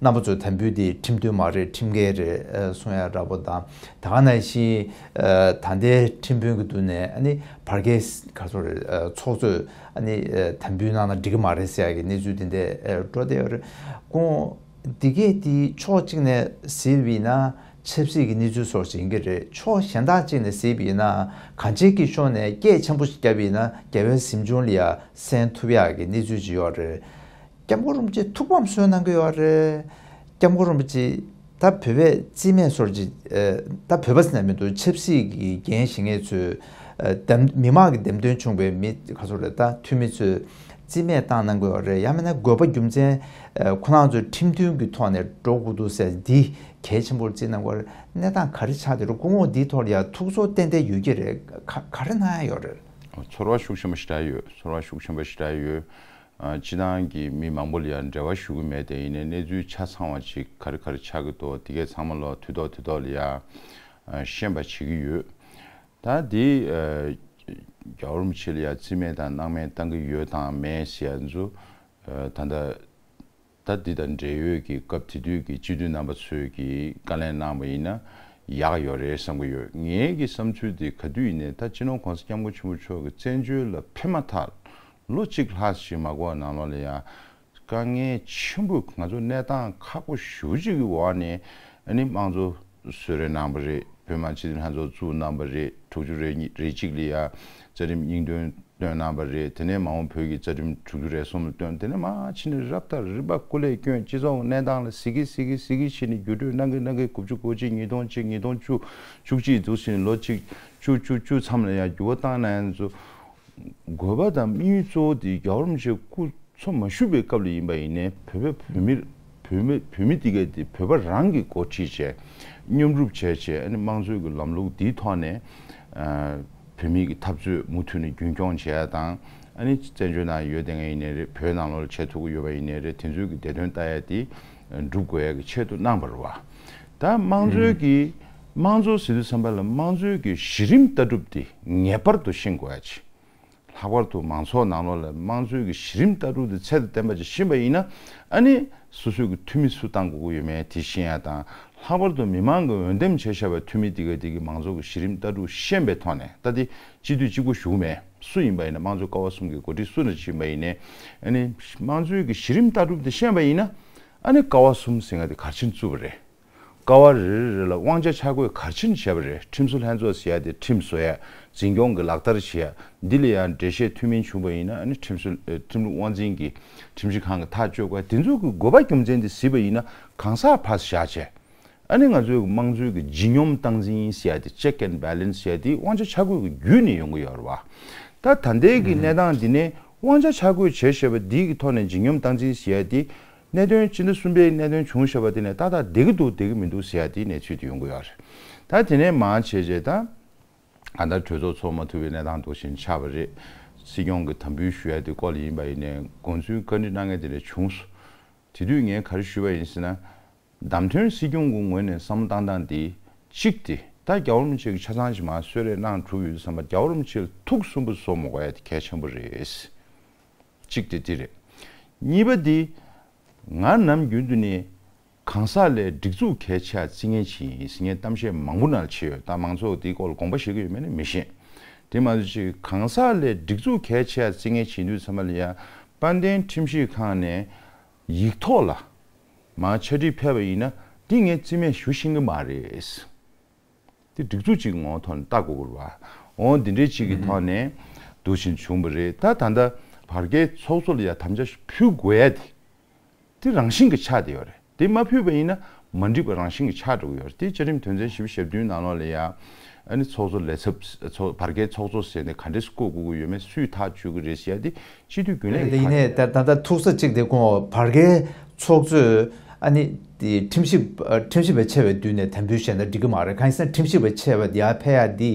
རྣམ་པ་ཚོས་དམ་འབུལ་འདི་ཁྲིམས་མཐུན་མ་རེད། ཁྲིམས་འགལ་རེད་གསུང་ཡ་འདྲ་པོ་དང་། ད་ག་ནང་བཞིན་ད་ལྟའི་ཁྲིམས་དཔོན་གྱི་མདུན་ནས་ཨ་ནི་བར་བརྒལ་ག་ཚོད་རེད། ཚོགས་གཙོས་ཨ་ནི་དམ་འབུལ་གནང་ན་འགྲིག་གི་མ་རེད་ཟེར་ཡ་གི་གནས་ཚུལ་དེ་འདྲ་འགྲོ་བསྡད་ཡོད་རེད། སྐུ་ངོ། འདི་གས་དེ་ཕྱོགས་གཅིག་ནས་གཟིགས་པ་ཡིན་ན་ཆབ་སྲིད་ཀྱི་གནས་ཚུལ་སོགས་ཤིག་ཡིན་གྱི་རེད། ཕྱོགས་གཞན་དག་ཅིག་ནས་གཟིགས་པ་ཡིན་ན་གང་ཅིའི་ཕྱོགས་ནས་སྐད་ཆེན་པོ་ཞིག་བརྒྱབ་པ་ཡིན་ན་རྒྱལ་བའི་གཟིམ་ཆུང་ལ་ཡ་གསན་ཐུབ་ཡག་གི་གནས་ཚུལ་ཅིག་ཡོད་རེད།༸སྐྱབས་མགོན་རིན་པོ་ཆེ་ཐུགས་ཕམ་གསོས་གནང་གི་ཡོད་རེད།༸སྐྱབས་མགོན་རིན་པོ་ཆེ་ད་བོད་པའི་རྩིས་མེད་སོར་གྱི་ད་བོད་པ་ཟེར་ན་མི་འདུག་ཆབ་སྲིད་ཀྱི་འགན་བཞེས་མཁན་ཚོས་འདེམས་མི་མང་གི་འདེམས་ཐོན་བྱུང་བའི་མི་ག་ཚོད་རེད། ད་འཐུས་མི་ཚོས་རྩིས་མེད་བཏང་གནང་གི་ཡོད་རེད། ཡང་མིན་ན་དགོས་པ་རྒྱུ་མཚན་ཁོ་རང་ཚོས་ཁྲིམས་མཐུན་གྱི་ཐོག་ནས་འགྲོ་དགོས་འདུག་ཟེར་འདི་གལ་ཆེན་པོར་བརྩིས་གནང་གི་ཡོད་རེད། གནས་སྟངས་ག་རེ་ཆགས་བསྡད་རེད། སྐུ་ངོ་འདིའི་ཐོག་ལ་ཡང་ཐུགས་ཚོར་ཏན་ཏན་ཡོད་ཀྱི་རེད། ག་ག་རེ་གནང་ཡ་ཡོད་རེད། ཚོར་བ་ཤུགས་ཆེན་པོ་ཞེ་དྲག་ཡོད། ཚོར་བ་ཤུགས་ཆེན་པོ་ཞེ་དྲག་ཡོད། ཨ། སྤྱི་བཏང་གི་མི་མང་པོ་ལ་ཡང་འབྲེལ་བ་ཞུ་གི་མེད་དེ། ཡིན་ནའི་གནས་ཚུལ་ཆ་ཚང་བ་ཅིག་ག་རེ་ག་རེ་ཆགས་ཀྱི་འདུག་དེ་གས་ཚང་མ་ལོ་དུས་ཐོག་དུས་ཐོག་ལ་ཡ་ཨ་ཤེས་པ་བྱེད་ཀྱི་ཡོད། ད་དེ་ཨ་རྒྱལ་བ་རིན་པོ་ཆེ་ལ་ཡ་རྩིས་མེད་དང་སྣང་མེད་བཏང་གི་ཡོད་དང་མེད་ཟེར་ཡ་ཚོ་ཨ་ད་ལྟ་ད་འདི་དང་འབྲེལ་ཡོད་ཀྱི་སྐབས་དེ་དུས་ཀྱི་སྤྱི་འཐུས་རྣམ་པ་ཚོས་ཀྱི་བཀའ་ལན་གནང་བ་ཡིན་ན་ཡག་ཡོད་རེད་བསམ་གྱི་ཡོད། ངའི་གི་བསམ་ཚུལ་དེ་ག་དུས་ཡིན་ནའི་ད་སྤྱི་ནོར་༸གོང་ས་༸སྐྱབས་མགོན་ཆེན་པོ་མཆོག་གི་བཙན་བྱོལ་ལ་ཕེབས་མ་ཐག་ལོ་གཅིག་ལྷག་ཞིག་མ་འགོར་བ་ནང་ལོགས་ལ་ཡང་དཀའ་ངལ་ཆེན་པོ། ང་ཚོ་གནས་སྟངས་ཁག་པོ་ཞེ་པོ་ཅིག་གི་འོག་ནས་ཨ་ནི་དམངས་གཙོ་གསོལ་རས་གནང་བ་རེད། བོད་མི་མང་སྤྱི་འཐུས་ལྷན་ཚོགས་བཙུགས་གནང་བ་རེད། དྲུག་ཅུ་རེ་གཉིས་རེ་གཅིག་ལ་ཡ་རྩ་ཁྲིམས་སྙིང་དོན་བཏོན་གནང་བ་རེད། དེ་ནས་མ་འོངས་བོད་ཀྱི་རྩ་ཁྲིམས་དྲུག་ཅུ་རེ་གསུམ་ལ་བཏོན། དེ་ནས་མར་ཕྱིན་ནས་རབ་དང་རིམ་པ་སྐུ་ལས་བསྐྱོན། སྤྱི་ཚོགས་གནས་སྟངས་ལ་གཟིགས་ཀྱི་གཟིགས་ཀྱི་གཟིགས་ཀྱི་བྱས་ནས་འགྱུར་འགྲོས་གནང་གི་གནང་གི་དགུ་བཅུ་གོ་གཅིག་ཉིས་སྟོང་གཅིག་ཉིས་སྟོང་བཅུ་བཅུ་གཅིག་འདུག་ཟིན། ལོ་གཅིག་བཅུ་བཅུ་བཅུ་མཚམས་ལ་ཡང་འགྱུར་བ་བཏང་གནང་ཡ་ཚོ། དགོས་པ་དང་དམིགས་ཡུལ་གཙོ་བོ་དེ་རྒྱལ་བ་རིན་པོ་ཆེ་སྐུ་འཚོ་མ་བཞུགས་པའི་སྐབས་ལ་ཡིན་པ་ཡིན་ནའི་བོད་པའི་བོད་མིར་བོད་མི་བོད་མི་དེ་གས་དེ་བོད་པ་རང་གིས་འགོ་ཁྲིད་བྱས། མཉམ་རུབ་བྱས་བྱས། ཨ་ནི་དམངས་གཙོའི་གི་ལམ་ལུགས་འདིའི་ཐོག་ནས་ཨ་བོད་མི་གི་འཐབ་རྩོད་མུ་མཐུད་ནས་རྒྱུན་འཁྱོངས་བྱས་ཡ་དང་། ཨ་ནི་བཙན་བྱོལ་ནང་ཡོད་བསྡད་མཁན་ཡིན་ནའི་རེད། བོད་ནང་ལོགས་ལ་བྱེད་ཐུབ་ཀྱི་ཡོད་པ་ཡིན་ནའི་རེད། དེ་ཚོའི་གི་བདེ་དོན་ལྟ་ཡ་དེ་སྒྲུབ་དགོས་ཡ་གི་ཆེད་དུ་གནང་བ་རེད་བ། ད་དམངས་གཙོའི་གི་དམངས་གཙོ་ཟེར་དུས་ཙམ་པ་ལ་དམངས་གཙོའི་གི་གཞི་རིམ་ལྟ་གྲུབ་དེ་ངེས་པར་དུ་ཤེས་དགོས་ཡ་ཅིག་ལྷག་པར་དུ་མང་ཚོགས་ནང་ལོགས་ལ་དམངས་གཙོའི་གི་གཞི་རིམ་ལྟ་གྲུབ་དེ་ཚད་དང་ལྡན་པ་ཅིག་ཤེས་པ་ཡིན་ན། ཨ་ནི་སོ་སོའི་གི་འཐུས་མི་སུ་བཏང་དགོས་ཀྱི་ཡོད་མེད་དེ་ཤེས་ཡ་དང་། ལྷག་པར་དུ་མི་མང་གི་འོས་འདེམས་བྱས་བཞག་པའི་འཐུས་མི་དེ་ག་དེ་གི་མང་ཚོགས་ཀྱི་གཞི་རིམ་ལྟ་གྲུབ་ཤེས་པའི་ཐོག་ནས། ད་དེ་སྤྱི་འཐུས་གཅིག་པོ་ཞུ་གི་མེད། སུ་ཡིན་པ་ཡིན་ན་དམངས་གཙོའི་ཀ་བ་གསུམ་གྱི་འགོ་ཁྲིད་སུ་ན་ཅིག་ཡིན་པ་ཡིན་ནའི། ཨ་ནི་དམངས་གཙོའི་གི་གཞི་རིམ་ལྟ་གྲུབ་དེ་ཤེས་པ་ཡིན་ན། ཨ་ནི་ཀ་བ་གསུམ་ཟེར་ཡ་དེ་གལ་ཆེན་བརྩི་བ་རེད། ཀ་བ་རེ་རེ་རེ་ལ་དབང་ཆ་ཆ་བགོས་ག་རེ་བྱས་ནས་བྱས་པ་རེད། ཁྲིམས་བཟོ་ལྷན་ཚོགས་ཟེར་ཡ་དེ་ཁྲིམས་བཟོ་ཡ། འཛིན་སྐྱོང་གི་ལག་བསྟར་བྱེད་ཡ། འདི་ལ་ཡང་འགྲེལ་བཤད་མཐུན་མིན་བྱུང་བ་ཡིན་ན་ཨ་ནི་ཁྲིམས་བཟོ་ཨ་ཁྲིམས་ལུགས་དབང་འཛིན་གྱི་ཁྲིམས་ཞིབ་ཁང་གི་ཐག་གཅོད་དགོས་དེ་ཚོ་གི་དགོས་པ་རྒྱུ་མཚན་དེ་གཟིགས་པ་ཡིན་ན་གང་ཟག་ཕར་བཞག་བྱས། ཨ་ནི་ང་ཚོའི་དམངས་གཙོའི་གི་ལྗིད་སྙོམས་སྟངས་འཛིན་ཟེར་ཡ་དེ་check and balance ཟེར་ཡ་དེ་དབང་ཆ་ཆ་བགོས་ཀྱི་བརྒྱུད་ནས་ཡོང་གི་ཡོད་རེད་བ། ད་ད་ལྟའི་གི་གནས་སྟངས་འདི་ནས་དབང་ཆ་ཆ་བགོས་བྱས་བཞག་པ་འདི་གི་ཐོག་ནས་ལྗིད་སྙོམས་སྟངས་འཛིན་ཟེར་ཡ་དེ་གནད་དོན་སྤྱི་ཟླ་གསུམ་པའི་གནད་དོན་བྱུང་བཞག་པ་དེ་ནས་ཏག་ཏག་བསྡད་ཀྱི་འདུག་བསྡད་ཀྱི་མི་འདུག་ཟེར་ཡ་དེའི་གནས་ཚུལ་དེ་ཡོང་གི་ཡོད་རེད། ད་དེ་ནས་མར་བྱས་རྗེས་ད་གང་ལྟར་གྲོས་ཚོགས་ཚོགས་མ་ཐུབ་པའི་གནས་སྟངས་འདུག་བཞིན་ཆགས་པ་རེད། སྲིད་སྐྱོང་གི་དམ་འབུལ་ཞུ་ཡ་དེ་སྐོར་ལ་ཡིན་པ་ཡིན་ནའི་དགོངས་ཚུལ་བཀའ་འདྲི་གནང་མཁན་དེ་འདྲ་བྱུང་སོང་། དེ་དུས་ངས་ག་རེ་ཞུས་པ་ཡིན་ཟེར་ན། བདམས་ཐོན་སྲིད་སྐྱོང་གི་ངོས་ནས་བསམ་བློ་བཏང་སྟངས་འདི་གཅིག་དེ་ད་རྒྱལ་བ་རིན་པོ་ཆེ་གི་ཆ་ཚང་ཞིག་མར་གསོལ་རས་གནང་གྲུབ་ཡོད་དུས་ཙམ་པ་རྒྱལ་བ་རིན་པོ་ཆེ་ལ་ཐུགས་སུན་པོ་བཟོ་མ་དགོས་ཡ་དེ་གལ་ཆེན་པོ་རེད། གཅིག་དེ་འདི་རེད། གཉིས་པ་འདི་ང་ནམ་རྒྱུན་དུ་ནས་གང་ཟག་ལས་སྒྲིག་འཛུགས་གལ་ཆེ་བ་བརྩི་མཁན་ཞིག་ཡིན་ཟེར་ངས་གཏམ་བཤད་མང་པོ་ནང་བྱས་ཡོད། ད་མང་ཚོགས་འདིའི་སྐོར་ལ་དགོངས་པ་བཞེས་ཀྱི་ཡོད་མེད་ནི་མི་ཤེས། དེ་མ་གཏོགས་ཅིག་གང་ཟག་ལས་སྒྲིག་འཛུགས་གལ་ཆེ་བ་བརྩི་མཁན་བྱེད་དུས་ཙམ་པ་ལ་ཡ་དཔལ་ལྡན་ཁྲིམས་ཞིབ་ཁང་ནས་ཡིག་ཐོག་ལ་མར་ཕྱག་བྲིས་ཕེབས་པ་ཡིན་ན་འདི་ངས་རྩིས་མེད་ཞུ་ཤེས་ཀྱི་མ་རེད། འདི་སྒྲིག་འཛུགས་གཅིག་ངོ་ཐོག་ནས་ལྟ་དགོས་ཀྱི་རེད་བ། འོ་འདི་འདྲའི་གཅིག་གི་ཐོག་ནས་འདུག་བཞིན་བྱུང་བ་རེད། ད་ད་ལྟ་བར་བརྒལ་ཚོགས་གཙོ་ལ་ཡ་དམ་བཅའ་ཞིག་ཕུལ་དགོས་ཡ་དེ་དེ་རང་བཞིན་གྱི་ཆགས་བསྡད་ཡོད་རེད། དེ་མ་ཕུལ་བ་ཡིན་ན་མ་འགྲིག་པ་རང་བཞིན་གྱི་ཆགས་འགྲོ་གི་ཡོད་རེད། དེ་བཅའ་ཁྲིམས་དོན་ཚན་བཞི་བཅུ་ཞེ་བདུན་ནང་ལོགས་ལ་ཡ་ཨ་ནི་ཚོགས་གཙོ་ལས་ཚབ་ཚོགས་བར་བརྒལ་ཚོགས་གཙོ་ཟེར་ནས་ག་འདྲས་བསྐོ་དགོས་ཀྱི་ཡོད་མེད་སུས་ཐག་གཅོད་ཀྱི་རེད་ཟེར་ཡ་དེ་སྤྱི་འཐུས་རྒྱུན་ལས་ཀྱི་ཐག་ཡིན་ནའི་ད་ད་ལྟ་ཐུག་ས་གཅིག་དེ་ཁོང་བར་བརྒལ་ཚོགས་གཙོས་ཨ་ནི་དེ་ཁྲིམས་ཞིབ་ཁྲིམས་ཞིབ་པ་ཆེ་བའི་མདུན་ནས་དམ་འབུལ་བཞེས་ན་འགྲིག་གི་མ་རེད། གང་ཡིན་ཟེར་ན་ཁྲིམས་ཞིབ་པ་ཆེ་བ་དེ་ཡར་ཕེབས་ཡ་དེ་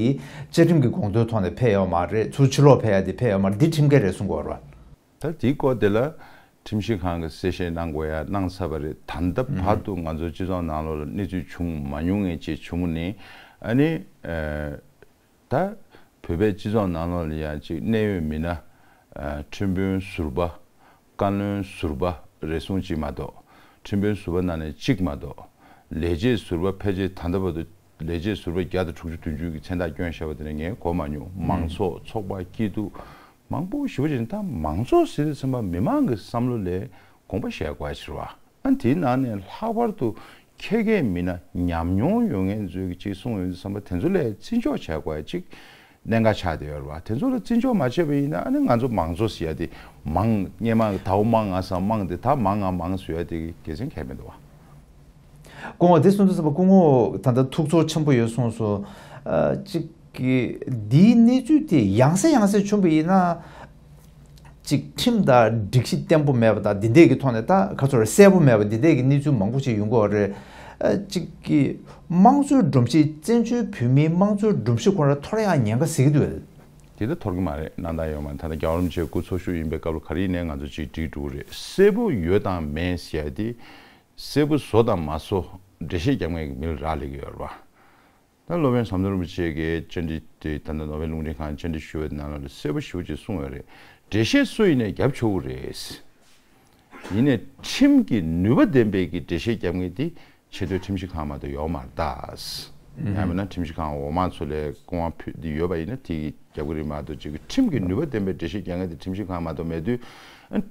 བཅའ་ཁྲིམས་ཀྱི་དགོངས་དོན་ཐོག་ནས་ཕེབས་ཡོད་མ་རེད། ཚུར་ཕྱི་ལོགས་ཕེབས་ཡ་དེ་ཕེབས་ཡོད་མ་རེད། འདི་ཁྲིམས་འགལ་རེད་གསུང་གི་ཡོད་རེད་བ། ད་དེའི་སྐོར་དེ་ལ་ཁྲིམས་ཞིབ་ཁང་གིས་གསལ་བཤད་གནང་དགོས་ཡ་གནང་ཚར་བ་རེད། ད་ལྟ་བར་དུ་ང་ཚོ་སྤྱི་ཚོགས་ནང་ལོགས་ལ་གནས་ཚུལ་བྱུང་མ་མྱོང་ངས་ཅིག་བྱུང་ནི་ཨ་ནི། ད་བོད་པའི་སྤྱི་ཚོགས་ནང་ལོགས་ལ་ཡང་ཅིག་གནད་ཡོད་མི་སྣ། ཁྲིམས་དཔོན་ཟུར་པ། བཀའ་བློན་ཟུར་པ་རེ་ཟུང་ཅིག་མ་གཏོགས། ཁྲིམས་དཔོན་ཟུར་པ་ནང་ནས་གཅིག་མ་གཏོགས། ལས་བྱེད་ཟུར་པ་ཕལ་ཆེར་ད་ལྟ་བར་དུ་ལས་བྱེད་ཟུར་པ་བརྒྱ་དང་དྲུག་ཅུ་བདུན་ཅུ་གི་མཚན་རྟགས་བསྐྱོན་བཞག་པ་དེ་ནས་ངས་གོ་མ་མྱོང་། མང་ཚོགས་ཚོགས་པ་སྐྱིད་སྡུག་མང་པོ་ཞེ་པོ་ཅིག་ད་མང་ཚོགས་ཟེར་དུས་ཙམ་པ་མི་མང་གི་བསམ་བློ་ལས་དགོངས་པ་བཞེས་དགོས་ཡ་ཕྱིར་བ། ཨ་དེའི་ནང་ནས་ལྷག་པར་དུ་ཁྱད་མཁས་མི་སྣ་ཉམས་མྱོང་ཡོད་མཁན་ཚོས་ཀྱི་ཅིག་གསུངས་ཡོང་དུས་ཙམ་པ་དེ་ཚོ་ལས་བརྩི་འཇོག་བྱ་དགོས་ཡ་ཅིག་གནད་འགག་ཆགས་བསྡད་ཡོད་རེད་བ། དེ་ཚོ་ལ་བརྩི་འཇོག་མ་བྱས་པ་ཡིན་ན་ཨ་ནི་ང་ཚོ་མང་གཙོ་ཟེར་ཡ་དེ་མང་སྔས་མ་ཟླ་བ་མང་ང་སང་མང་དེ་ད་མང་ང་མང་ཟེར་ཡ་དེ་གི་དགེ་མཚན་གང་ཡང་མི་འདུག་བ། སྐུ་ངོ་དེ་གསུངས་དུས་ཙམ་པ་སྐུ་ངོ་ད་ལྟ་ཐུགས་ཚོར་ཆེན་པོ་ཡོད་གསུངས་སོང་། ཨ་ཅིག་གི་འདིའི་གནས་ཚུལ་དེ་ཡང་སེ་ཡང་སེ་བྱུང་བ་ཡིན་ན། ཅིག་ཁྲིམས་དང་སྒྲིག་གཞི་བརྟན་པོ་མེད་པ་དང་འདི་འདྲས་ཀྱི་ཐོག་ནས་ད་ག་ཚོད་རེད་གསལ་པོ་མེད་པ་འདི་འདྲས་ཀྱི་གནས་ཚུལ་མང་པོ་ཞིག་ཡོང་གི་ཡོད་རེད། ཨ་ཅིག་གི་དམངས་གཙོའི་སྒྲོམ་གཞི་བཙན་བྱོལ་བོད་མིའི་དམངས་གཙོའི་སྒྲོམ་གཞི་ཁོ་རང་འཐོར་ཡག་ཉེན་ཁ་ཟེར་གྱི་འདུག་གས། དེ་ད་འཐོར་གྱི་མ་རེད། གནང་སྟངས་ཡོད་མ་རེད། ད་ལྟ་རྒྱལ་བ་རིན་པོ་ཆེ་སྐུ་འཚོ་བཞུགས་ཡིན་པའི་སྐབས་ལ་ག་རེ་ཡིན་ནའི་ང་ཚོ་ཅིག་འགྲིག་འགྲོ་གི་རེད། གསལ་པོ་ཡོད་དང་མེད་ཟེར་ཡ་དེ་གསལ་པོ་བཟོ་དང་མ་བཟོ་འགྲེལ་བཤད་རྒྱབ་མཁན་གྱི་མི་ལ་རག་ལས་ཀྱི་ཡོད་རེད་བ། ད་སློབ་དཔོན་ཟམ་གདོང་རིན་པོ་ཆེ་གིས་བཅར་འདྲི་དེ་ད་ལྟ་ནོར་ཝེ་རླུང་འཕྲིན་ཁང་བཅར་འདྲི་ཞུས་པའི་ནང་ལ་གསལ་པོ་ཞེ་པོ་ཅིག་གསུངས་ཡོད་རེད། འགྲེལ་བཤད་སུ་ཡིན་ནའི་རྒྱབ་ཆོག་གི་རེད། ཡིན་ནའི་ཁྲིམས་ཀྱི་ནུས་པ་ལྡན་པའི་གི་འགྲེལ་བཤད་རྒྱབ་མཁན་དེ་ཆེས་མཐོའི་ཁྲིམས་ཞིབ་ཁང་མ་གཏོགས་ཡོད་མ་རེད་ད། ཡང་མིན་ན་ཁྲིམས་ཞིབ་ཁང་འོག་མ་ཚོ་ལ་སྐུ་དབང་ཕུལ་དེ་ཡོད་པ་ཡིན་ན་དེ་གི་རྒྱབ་ཀྱི་རེད་མ་གཏོགས་ཅིག་གི་ཁྲིམས་ཀྱི་ནུས་པ་ལྡན་པའི་འགྲེལ་བཤད་རྒྱབ་མཁན་དེ་ཁྲིམས་ཞིབ་ཁང་མ་གཏོགས་མེད་དུས།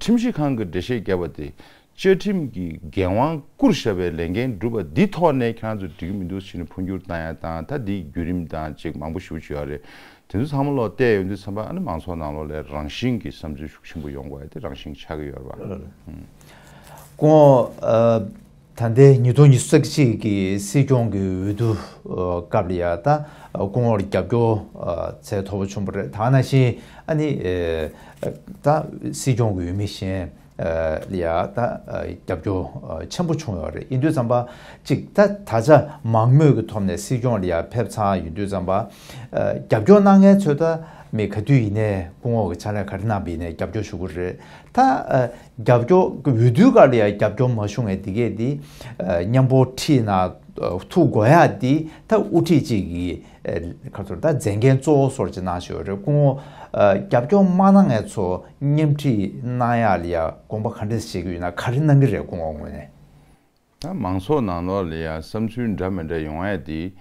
ཁྲིམས་ཞིབ་ཁང་གི་འགྲེལ་བཤད་བརྒྱབ་པ་དེ་བཅའ་ཁྲིམས་ཀྱི་འགན་དབང་བསྐུར་བཞག་པའི་ལས་འགན་སྒྲུབ་པ་འདི་ཐོག་ནས་ཁྱེད་རང་ཚོ་འགྲིག་གི་མི་འདུག་ཟེར་ནས་འཕོ་འགྱུར་བཏང་ཡ་དང་ད་འདིའི་བརྒྱུད་རིམ་དང་ཅིག་མང་པོ་ཞེ་པོ་ཅིག་ཡོད་རེད། དེ་ཚོ་ཚང་མ་ལོག་བལྟས་ཡོང་དུས་ཙམ་པ་ཨ་ནི་མང་ཚོགས་ནང་ལོགས་ལ་རང་བཞིན་གྱི་བསམ་ཚུལ་ཤུགས་ཆེན་པོ་ཡོང་དགོས་ཡ་དེ་རང་བཞིན་ཆགས་ཀྱི་ཡོད་རེད་བ། སྐུ་ངོ་ཨ་ད་ལྟའི་ཉིས་སྟོང་ཉི་ཤུ་རྩ་གཅིག་གི་སྲིད་སྐྱོང་གི་འོས་བསྡུ་ཨ་སྐབས་ལ་ཡ་ད་སྐུ་ངོར་རྒྱབ་སྐྱོར་ཨ་ཚད་མཐོ་པོ་བྱུང་བ་རེད། ད་ག་ནང་བཞིན་ཨ་ནི་ཨེ་ད་སྲིད་སྐྱོང་གི་འོས་མི་གཞན་ཨ་ལ་ཡ་ད་ཨ་རྒྱབ་སྐྱོར་ཨ་ཆེན་པོ་བྱུང་ཡོད་རེད། ཡིན་དུས་ཙམ་པ་ཅིག་ད་ད་ཆ་མང་མོས་ཀྱི་ཐོག་ནས་སྲིད་སྐྱོང་ལ་ཡ་ཕེབས་ཚར་ཡོང་དུས་ཙམ་པ་ཨ་རྒྱབ་སྐྱོར་གནང་མཁན་ཚོས་ད་མི་ག་དུས་ཡིན་ནའི་སྐུ་ངོ་གི་ཕྱག་ལས་ག་རེ་གནང་བ་ཡིན་ནའི་རྒྱབ་སྐྱོར་ཞུ་གི་རེད། ད་ཨ་རྒྱབ་སྐྱོར་འོས་བསྡུའི་སྐབས་ལ་ཡང་རྒྱབ་སྐྱོར་མ་ཞུ་མཁན་དེ་གས་དེ་ཨ་མཉམ་པོ་ཁྲིད་ན་ཨ་ཐུག་དགོས་ཡ་དེ་ད་དབུ་ཁྲིད་ཅིག་གིས་ཨ་ག་ཚོད་ད་མཛད་འགན་གཙོ་བོ་བཟོ་ཅིག་གནང་བཞག་ཡོད་རེད། སྐུ་ངོ་ཨ་རྒྱབ་སྐྱོར་མ་གནང་མཁན་ཚོ་མཉམ་ཁྲིད་གནང་ཡ་ལ་ཡ་དགོངས་པ་ག་འདྲས་བཞེས་ཀྱི་ཡོད་ན། ག་རེ་གནང་གི་རེད་སྐུ་ངོ་ངོས་ནས། ད་མང་ཚོགས་ནང་ལོགས་ལ་ཡ་བསམ་ཚུལ་འདྲ་མི་འདྲ་ཡོང་ཡ་དེ།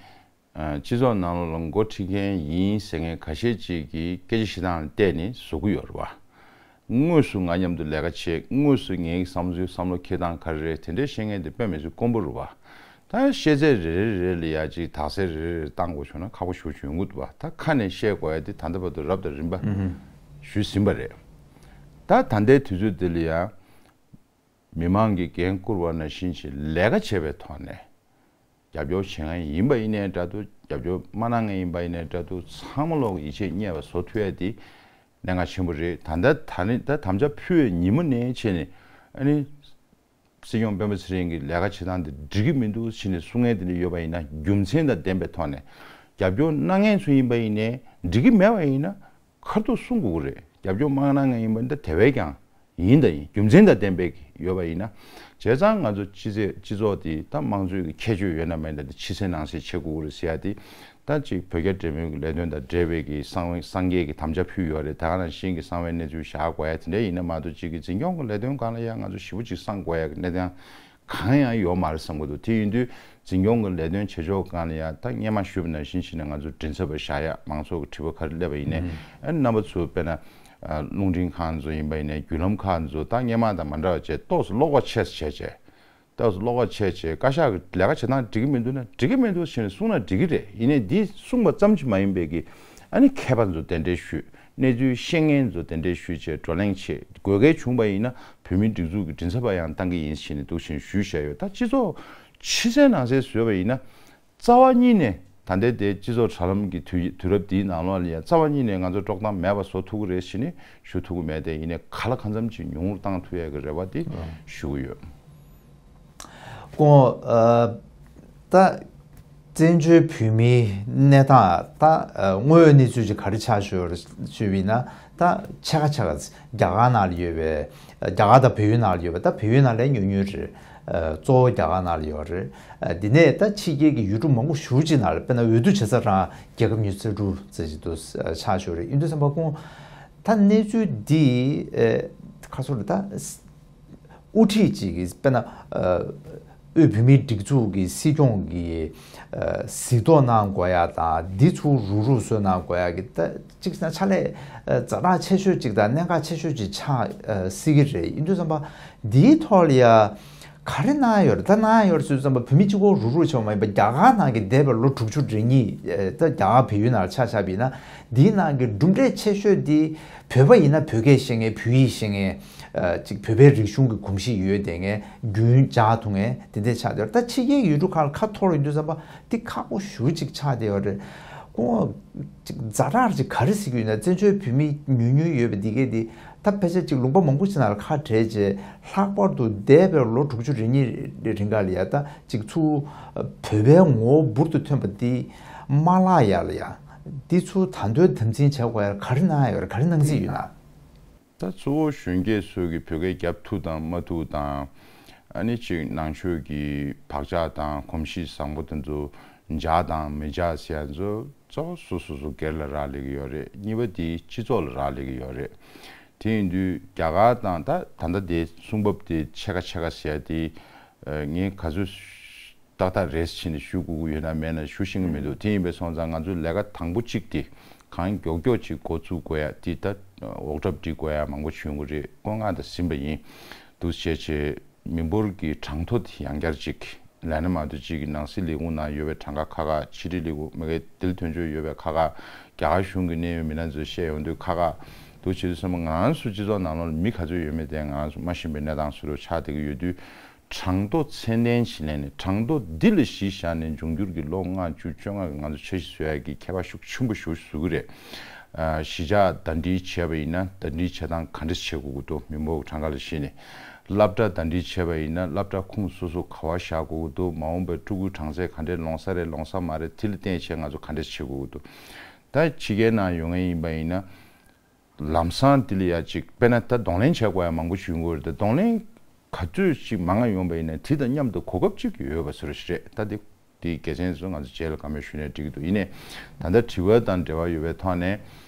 ཨ་སྤྱི་ཚོགས་ནང་ལོགས་ལ་འགོ་ཁྲིད་མཁན་ཡིན་ཟེར་མཁན་ཁ་ཤས་ཅིག་གིས་སྐད་ཆ་བཤད་སྟངས་ལ་བལྟས་ནས་བཟོ་གི་ཡོད་རེད་བ། དངོས་སུ་ང་མཉམ་དུ་ལས་ཀ་བྱེད། དངོས་སུ་ངའི་བསམ་ཚུལ་བསམ་བློ་འཁྱེར་སྟངས་ག་རེ་རེད་དེ་འདྲས་བཤད་མཁན་དེ་དཔེ་མི་སྲིད་དཀོན་པོ་རེད་བ། ད་ཤེས་ཚད་རེ་རེ་རེ་ལ་ཡ་གཅིག་དག་ཚད་རེ་རེ་རེ་བཏང་དགོས་བྱུང་ན་ཁག་པོ་ཞེ་པོ་ཅིག་ཡོང་གི་འདུག་བ། ད་ཁ་ནས་བཤད་དགོས་ཡ་དེ་ད་ལྟ་བར་དུ་རབ་དང་རིམ་པ་ཞུས་ཟིན་པ་རེད། ད་ད་ལྟའི་དུས་ཚོད་འདི་ལ་ཡ། མི་མང་གིས་འགན་བསྐུར་བ་ནང་བཞིན་ཞིག་ལས་ཀ་བྱས་པའི་ཐོག་ནས། རྒྱབ་སྐྱོར་བྱེད་མཁན་ཡིན་པ་ཡིན་ནའི་འདྲ་འདུག་རྒྱབ་སྐྱོར་མ་གནང་མཁན་ཡིན་པ་ཡིན་ནའི་འདྲ་འདུག་ཚང་མ་ལོག་ཡིད་ཆེས་རྙེད་པ་བཟོ་ཐུབ་ཡ་དེ་གནད་འགག་ཆེན་པོ་རེད། ད་ལྟ་ད་ནི་ད་དམ་བཅའ་ཕུལ་བའི་ཉིན་མོ་ནས་བྱས་ནས་ཨ་ནི། སྲིད་སྐྱོང་སྤེན་པ་ཚེ་རིང་གི་ལས་ཀ་བྱེད་སྟངས་འདི་འགྲིག་གི་མི་འདུག་ཟེར་ནས་གསུང་མཁན་དེ་འདྲ་ཡོད་པ་ཡིན་ན། རྒྱུ་མཚན་དང་ལྡན་པའི་ཐོག་ནས་རྒྱབ་སྐྱོར་གནང་མཁན་ཚོ་ཡིན་པ་ཡིན་ནའི་འགྲིག་གི་མེད་པ་ཡིན་ན་ཁ་ཐུག་གསུང་དགོས་ཀྱི་རེད། རྒྱབ་སྐྱོར་མ་གནང་མཁན་ཡིན་པ་འདི་དེ་བས་ཀྱང་ཡིན་དང་ཡིན། རྒྱུ་མཚན་དང་ལྡན་པའི་ཡོད་པ་ཡིན་ན། བྱས་ཙང་ང་ཚོ་སྤྱི་ཚེ་སྤྱི་ཚོགས་འདི་ད་དམངས་གཙོའི་གི་ཁྱད་ཆོས་ཡོད་ན་མེད་ན་འདི་ཕྱི་གསལ་ནང་གསལ་བྱེད་དགོས་ཀྱི་རེད་ཟེར་ཡ་དེ། ད་ཅིག་བོད་རྒྱ་འབྲེལ་མོལ་གྱི་ལས་དོན་དང་འབྲེལ་བའི་གི་གསང་བའི་གསང་རྒྱའི་གི་དམ་བཅའ་ཕུལ་ཡོད་རེད། ད་ག་ནང་བཞིན་གྱི་གསང་བའི་གནས་ཚུལ་བཞག་དགོས་ཡ་དེ་འདྲ་ཡིན་ན་མ་གཏོགས། ཅིག་གི་འཛིན་སྐྱོང་གི་ལས་དོན་སྒང་ལ་ཡ་ང་ཚོ་ཞེ་པོ་ཅིག་གསང་དགོས་ཡ་གི་གནས་སྟངས་གང་ཡང་ཡོད་མ་རེད་བསམ་གྱི་འདུག་དེ་ཡིན་དུས་འཛིན་སྐྱོང་གི་ལས་དོན་བྱེད་ཕྱོགས་སྒང་ལ་ཡ་ད་སྔོན་མ་ཞུས་པ་ནང་བཞིན་བྱས་ནས་ང་ཚོ་མགྲིན་ཚབ་པ་བཞག་ཡ། མང་ཚོགས་ཀྱི་དྲི་བ་ག་རེ་སླེབས་པ་ཡིན་ནའི་ཨ་རྣམ་པ་ཚོ་དཔེར་ན་རླུང་འཕྲིན་ཁང་ཚོ་ཡིན་པ་ཡིན་ནའི་བརྒྱུད་ལམ་ཁག་ཚོ་ད་སྔོན་མ་དང་མ་འདྲ་བ་བྱས་ཏོག་ཙམ་ཀློག་པ་ཆེ་ཙམ་བྱས་བྱས། ཏོག་ཙམ་ཀློག་པ་ཆེ་བྱས། བཀའ་ཤག་གི་ལས་ཀ་བྱེད་སྟངས་འགྲིག་གི་མི་འདུག་ན་འགྲིག་གི་མི་འདུག་ཟེར་ནས་གསུངས་ན་འགྲིག་གི་རེད། ཡིན་ནའི་འདི་གསུངས་པ་ཙམ་གྱིས་མ་ཡིན་པའི་གི་ཨ་ནི་མཁས་པ་ཚོ་གདན་འདྲེན་ཞུས། གནས་ཚུལ་ཤེས་མཁན་ཚོ་གདན་འདྲེན་ཞུས་བྱས་བགྲོ་གླེང་བྱས། དགོས་གལ་བྱུང་པ་ཡིན་ན་བོད་མིའི་སྒྲིག་འཛུགས་ཀྱི་མགྲིན་ཚབ་པ་ཡང་བཏང་གི་ཡིན་ཟེར་ནས་འདུག་ཟེར་ཞུས་བཞག་ཡོད། ད་སྤྱི་ཚོགས་ཕྱི་གསལ་ནང་གསལ་བཟོས་པ་ཡིན་ན། རྩ་བ་ཉིད་ནས་ད་ལྟའི་དེ་སྤྱི་ཚོགས་དྲ་ལམ་གྱི་དུས་དུས་རབས་འདིའི་ནང་ལོགས་ལ་ཡང་རྩ་བ་ཉིད་ནས་ང་ཚོ་དཀྲོག་གཏམ་མེད་པ་བཟོ་ཐུབ་ཀྱི་རེད་ཟེར་ནས་ཞུ་ཐུབ་ཀྱི་མེད་དེ། ཡིན་ནའི་ག་ལ་གང་འཚམ་ཅིག་ཉུང་རུ་བཏང་ཐུབ་ཡས་ཀྱི་རེ་བ་དེ་ཞུ་གི་ཡོད། སྐུ་ངོ། ཨ། ད་བཙན་བྱོལ་བོད་མིའི་གནས་སྟངས་ད་ཨ་དངོས་ཡོད་གནས་ཚུལ་ཅིག་ག་རེ་ཆགས་ཞུ་ཞུས་པ་ཡིན་ན། ད་ཕྱེད་ཀ་ཕྱེད་ཀ་རྒྱ་གར་ནང་ལ་ཡོད་པའི་རྒྱ་གར་དང་བལ་ཡུལ་ནང་ལ་ཡོད་པའི། ད་བལ་ཡུལ་ནང་ལ་ཉུང་ཉུང་རེད། ཨ། གཙོ་བོ་རྒྱ་གར་ནང་ལ་ཡོད་རེད། ཨ། དེ་ནས་ད་ཕྱི་རྒྱལ་གྱི་ཡུལ་གྲུ་མང་པོ་ཞེ་པོ་ཅིག་ནང་ལ་དཔེར་ན་འོས་བསྡུ་བྱེད་ས་རང་རྒྱལ་ཁབ་ཉི་ཤུ་རྩ་དྲུག་ཙམ་ཞིག་ཏུ་ཆགས་ཞུ་རེད། ཡིན་དུས་ཙམ་པ་ཁོང་ད་གནས་ཚུལ་འདི་ཨ་ཁ་སོ་རེད། ད་དབུ་ཁྲིད་ཅིག་གིས་དཔེར་ན་ཨ་དབུས་བོད་མིའི་སྒྲིག་འཛུགས་ཀྱི་སྲིད་སྐྱོང་གིས་ཨ་གཟིགས་རྟོག་གནང་དགོས་ཡ་དང་། འདི་ཚུར་རུག་རུག་བཟོས་གནང་དགོས་ཡ་གི་ད་ཅིག་ན་ཕྱག་ལས་ཛ་དྲག་ཆེ་ཤོས་ཅིག་དང་གནད་འགག་ཆེ་ཤོས་ཅིག་ཆགས་སྲིད་ཀྱི་རེད། ཡིན་དུས་ཙམ་པ་འདིའི་ཐོག་ལ་ཡ་ག་རེ་གནང་ཡོད་རེད། ད་གནང་ཡོད་རེད་ཟེར་དུས་ཙམ་པ་བོད་མི་གཅིག་པོ་རུག་རུག་བྱས་པ་མ་ཡིན་པ། རྒྱ་གར་ནང་གི་འདས་པའི་ལོ་དྲུག་ཅུ་རེ་གཉིས་ད་རྒྱ་གར་བལ་ཡུལ་ནང་ལ་ཆ་བཞག་པ་ཡིན་ན། འདིའི་ནང་གི་གྲུབ་འབྲས་ཆེ་ཤོས་འདི་བོད་པ་ཡིན་ན་བོད་སྐད་ཤེས་མཁན། བོད་ཡིག་ཤེས་མཁན། ཨ་ཅིག་བོད་པའི་རིག་གཞུང་གི་གོམས་གཤིས་ཡོད་བསྡད་མཁན། རྒྱུན་འཇགས་ཐུབ་མཁན་དེ་འདྲས་ཆགས་བསྡད་ཡོད་རེད། ད་ཕྱི་རྒྱལ་ཡུལ་གྲུ་ཁག་ལ་ཁ་འཐོར་ཡོང་དུས་ཙམ་པ་འདི་ཁག་པོ་ཞེ་པོ་ཅིག་ཆགས་བསྡད་ཡོད་རེད། ཁོང་ཅིག་ཛ་དྲག་ཅིག་ག་རེ་ཟེར་གྱི་ཡོད་ན། བཙན་བྱོལ་བོད་མི་ཉུང་ཉུང་ཡོད་པ་འདི་གས་འདི་ད་ཕལ་ཆེར་ཅིག་ལུང་པ་མང་པོ་ཅིག་ནང་ལ་ཁ་བྲལ་རྗེས་ལྷག་པར་དུ་འདས་པའི་ལོ་དྲུག་ཅུ་རེ་གཉིས་རིང་ག་ལ་ཡ་ད་ཅིག་ཚུར་བོད་པའི་ངོ་བོ་འབུར་དུ་ཐོན་པ་འདི་མ་བརླག་ཡ་ལ་ཡ། འདི་ཚུར་ད་དུང་དམ་འཛིན་བྱེད་དགོས་ཡ་ག་རེ་གནང་ཡ་ཡོད་རེད། ག་རེ་གནང་རྩིས་ཡོད་ན། ད་གཙོ་བོ་གཞོན་སྐྱེས་ཚོས་ཀྱི་བོད་སྐད་རྒྱབ་ཐུབ་དང་མ་ཐུབ་དང་། ཨ་ནི་ཅིག་ནང་ཆོས་ཀྱི་བག་ཆགས་དང་གོམས་གཤིས་བཟང་པོ་དེ་ཚོ་འཇགས་དང་མི་འཇགས་ཟེར་ཡ་ཚོ་གཙོ་བོ་སོ་སོ་སོ་སྒེར་ལ་རག་ལས་ཀྱི་ཡོད་རེད། གཉིས་པ་དེ་སྤྱི་ཚོགས་ལ་རག་ལས་ཀྱི་ཡོད་རེད། དེ་ཡིན་དུས་རྒྱ་གར་དང་ད་ད་ལྟ་དེ་གསུང་བབ་དེ་ཕྱེད་ཀ་ཕྱེད་ཀ་ཟེར་ཡ་དེ་ངས་ག་ཚོད། ཏག་ཏག་རེད་ཟེར་ནས་ཞུ་དགོས་ཀྱི་ཡོད་ན་མེད་ན་ཞུ་ཤེས་ཀྱི་མི་འདུག་དེ་ཡིན་པས་སོང་ཙང་ང་ཚོའི་ལས་ཀ་དང་པོ་གཅིག་དེ་གང་མགྱོགས་མགྱོགས་ཅིག་འགོ་བཙུགས་དགོས་ཡ་དེ། ད་འོག་གྲབས་སྒྲིག་དགོས་ཡ་མང་པོ་བྱུང་གི་རེད། བཀོད་མངགས་དང་ཟིན་པ་ཡིན་འདུག་བྱས་བྱས། མི་འབོར་གྱི་གྲངས་ཐོ་དེ་ཡང་བསྐྱར་ཅིག་ལས་སྣ་མང་དུ་ཅིག་གི་ནང་སྲིད་ལས་ཁུངས་ནང་ཡོད་པའི་གྲངས་ཀ་ཁག་ཁག་ཕྱི་དྲིལ་ལས་ཁུངས་མ་གི་དེ་ལ་དོན་གཅོད་ཡོད་པའི་ཁག་ཁག་རྒྱ་གར་གཞུང་གི་གནད་ཡོད་མི་སྣ་ཚོས་བཤད་ཡོང་དུས་ཁག་ཁག་འདུག་བྱེད་དུས་ཙམ་པ་ང་རང་ཚོ་སྤྱི་ཚོགས་ནང་ལོགས་ལ་མི་ག་ཚོད་ཡོད་མེད་དེ་ང་རང་ཚོ་མ་ཤེས་པའི་གནས་སྟངས་བཟོ་འདྲ་ཆགས་བསྡད་ཀྱི་ཡོད་དུས། གྲངས་ཐོ་ཚད་ལྡན་ཞིག་ལེན་ནས་གྲངས་ཐོ་འདི་ལ་གཞི་བཞག་ནས་འབྱུང་འགྱུར་གྱི་ལོ་ལྔ་བཅུ་བཅོ་ལྔ་གི་ང་ཚོ་འཆར་གཞི་བཟོ་ཡ་གི་ཁྱད་པར་ཤུགས་ཆེན་པོ་ཞེ་པོ་བཟོ་གི་རེད། ཨ། གཞིས་ཆགས་ཟླ་སྒྲིལ་བྱས་པ་ཡིན་ན་ཟླ་སྒྲིལ་བྱེད་སྟངས་ག་འདྲས་བྱེད་དགོས་ཀྱི་འདུག་མི་འབོར་གྲངས་ཀ་ལ་གཞི་ནས། སློབ་གྲྭ་ཟླ་སྒྲིལ་བྱས་པ་ཡིན་ན་སློབ་གྲྭ་ཁུངས་སོ་སོ་ག་པར་བཞག་དགོས་ཀྱི་འདུག་མ་འོངས་པའི་ཕྲུ་གུའི་གྲངས་ཚད་ག་འདྲས་ལོངས་ས་རེད་ལོངས་ས་མ་རེད་དེ་ལ་བརྟེན་བྱས་ང་ཚོ་ག་འདྲས་བྱེད་དགོས་ཀྱི་འདུག་ད་ཕྱི་རྒྱལ་ནང་ཡོང་མཁན་ཡིན་པ་ཡིན་ན། ལམ་སང་དེ་ལ་ཡ་ཅིག་དཔེར་ན་ད་གདོང་ལེན་བྱེད་དགོས་ཡ་མང་པོ་ཞིག་ཡོང་གི་རེད། ད་གདོང་ལེན་ག་ཚོད་ཅིག་མང་ང་ཡོང་པ་ཡིན་ན་དེ་དང་མཉམ་དུ་གོ་སྐབས་ཅིག་ཡོད་པ་བཟོ་འདྲ་ཞིག་རེད། ད་དེ་དེའི་དགེ་མཚན་ཚོ་ང་ཚོ་རྗེས་ལ་བཀའ་མོལ་ཞུས་ནས་འགྲིག་གི་འདུག་ཡིན་ནའི་ད་ལྟ་དྲི་བ་དང་འབྲེལ་བ་ཡོད་པའི་ཐོག་ནས་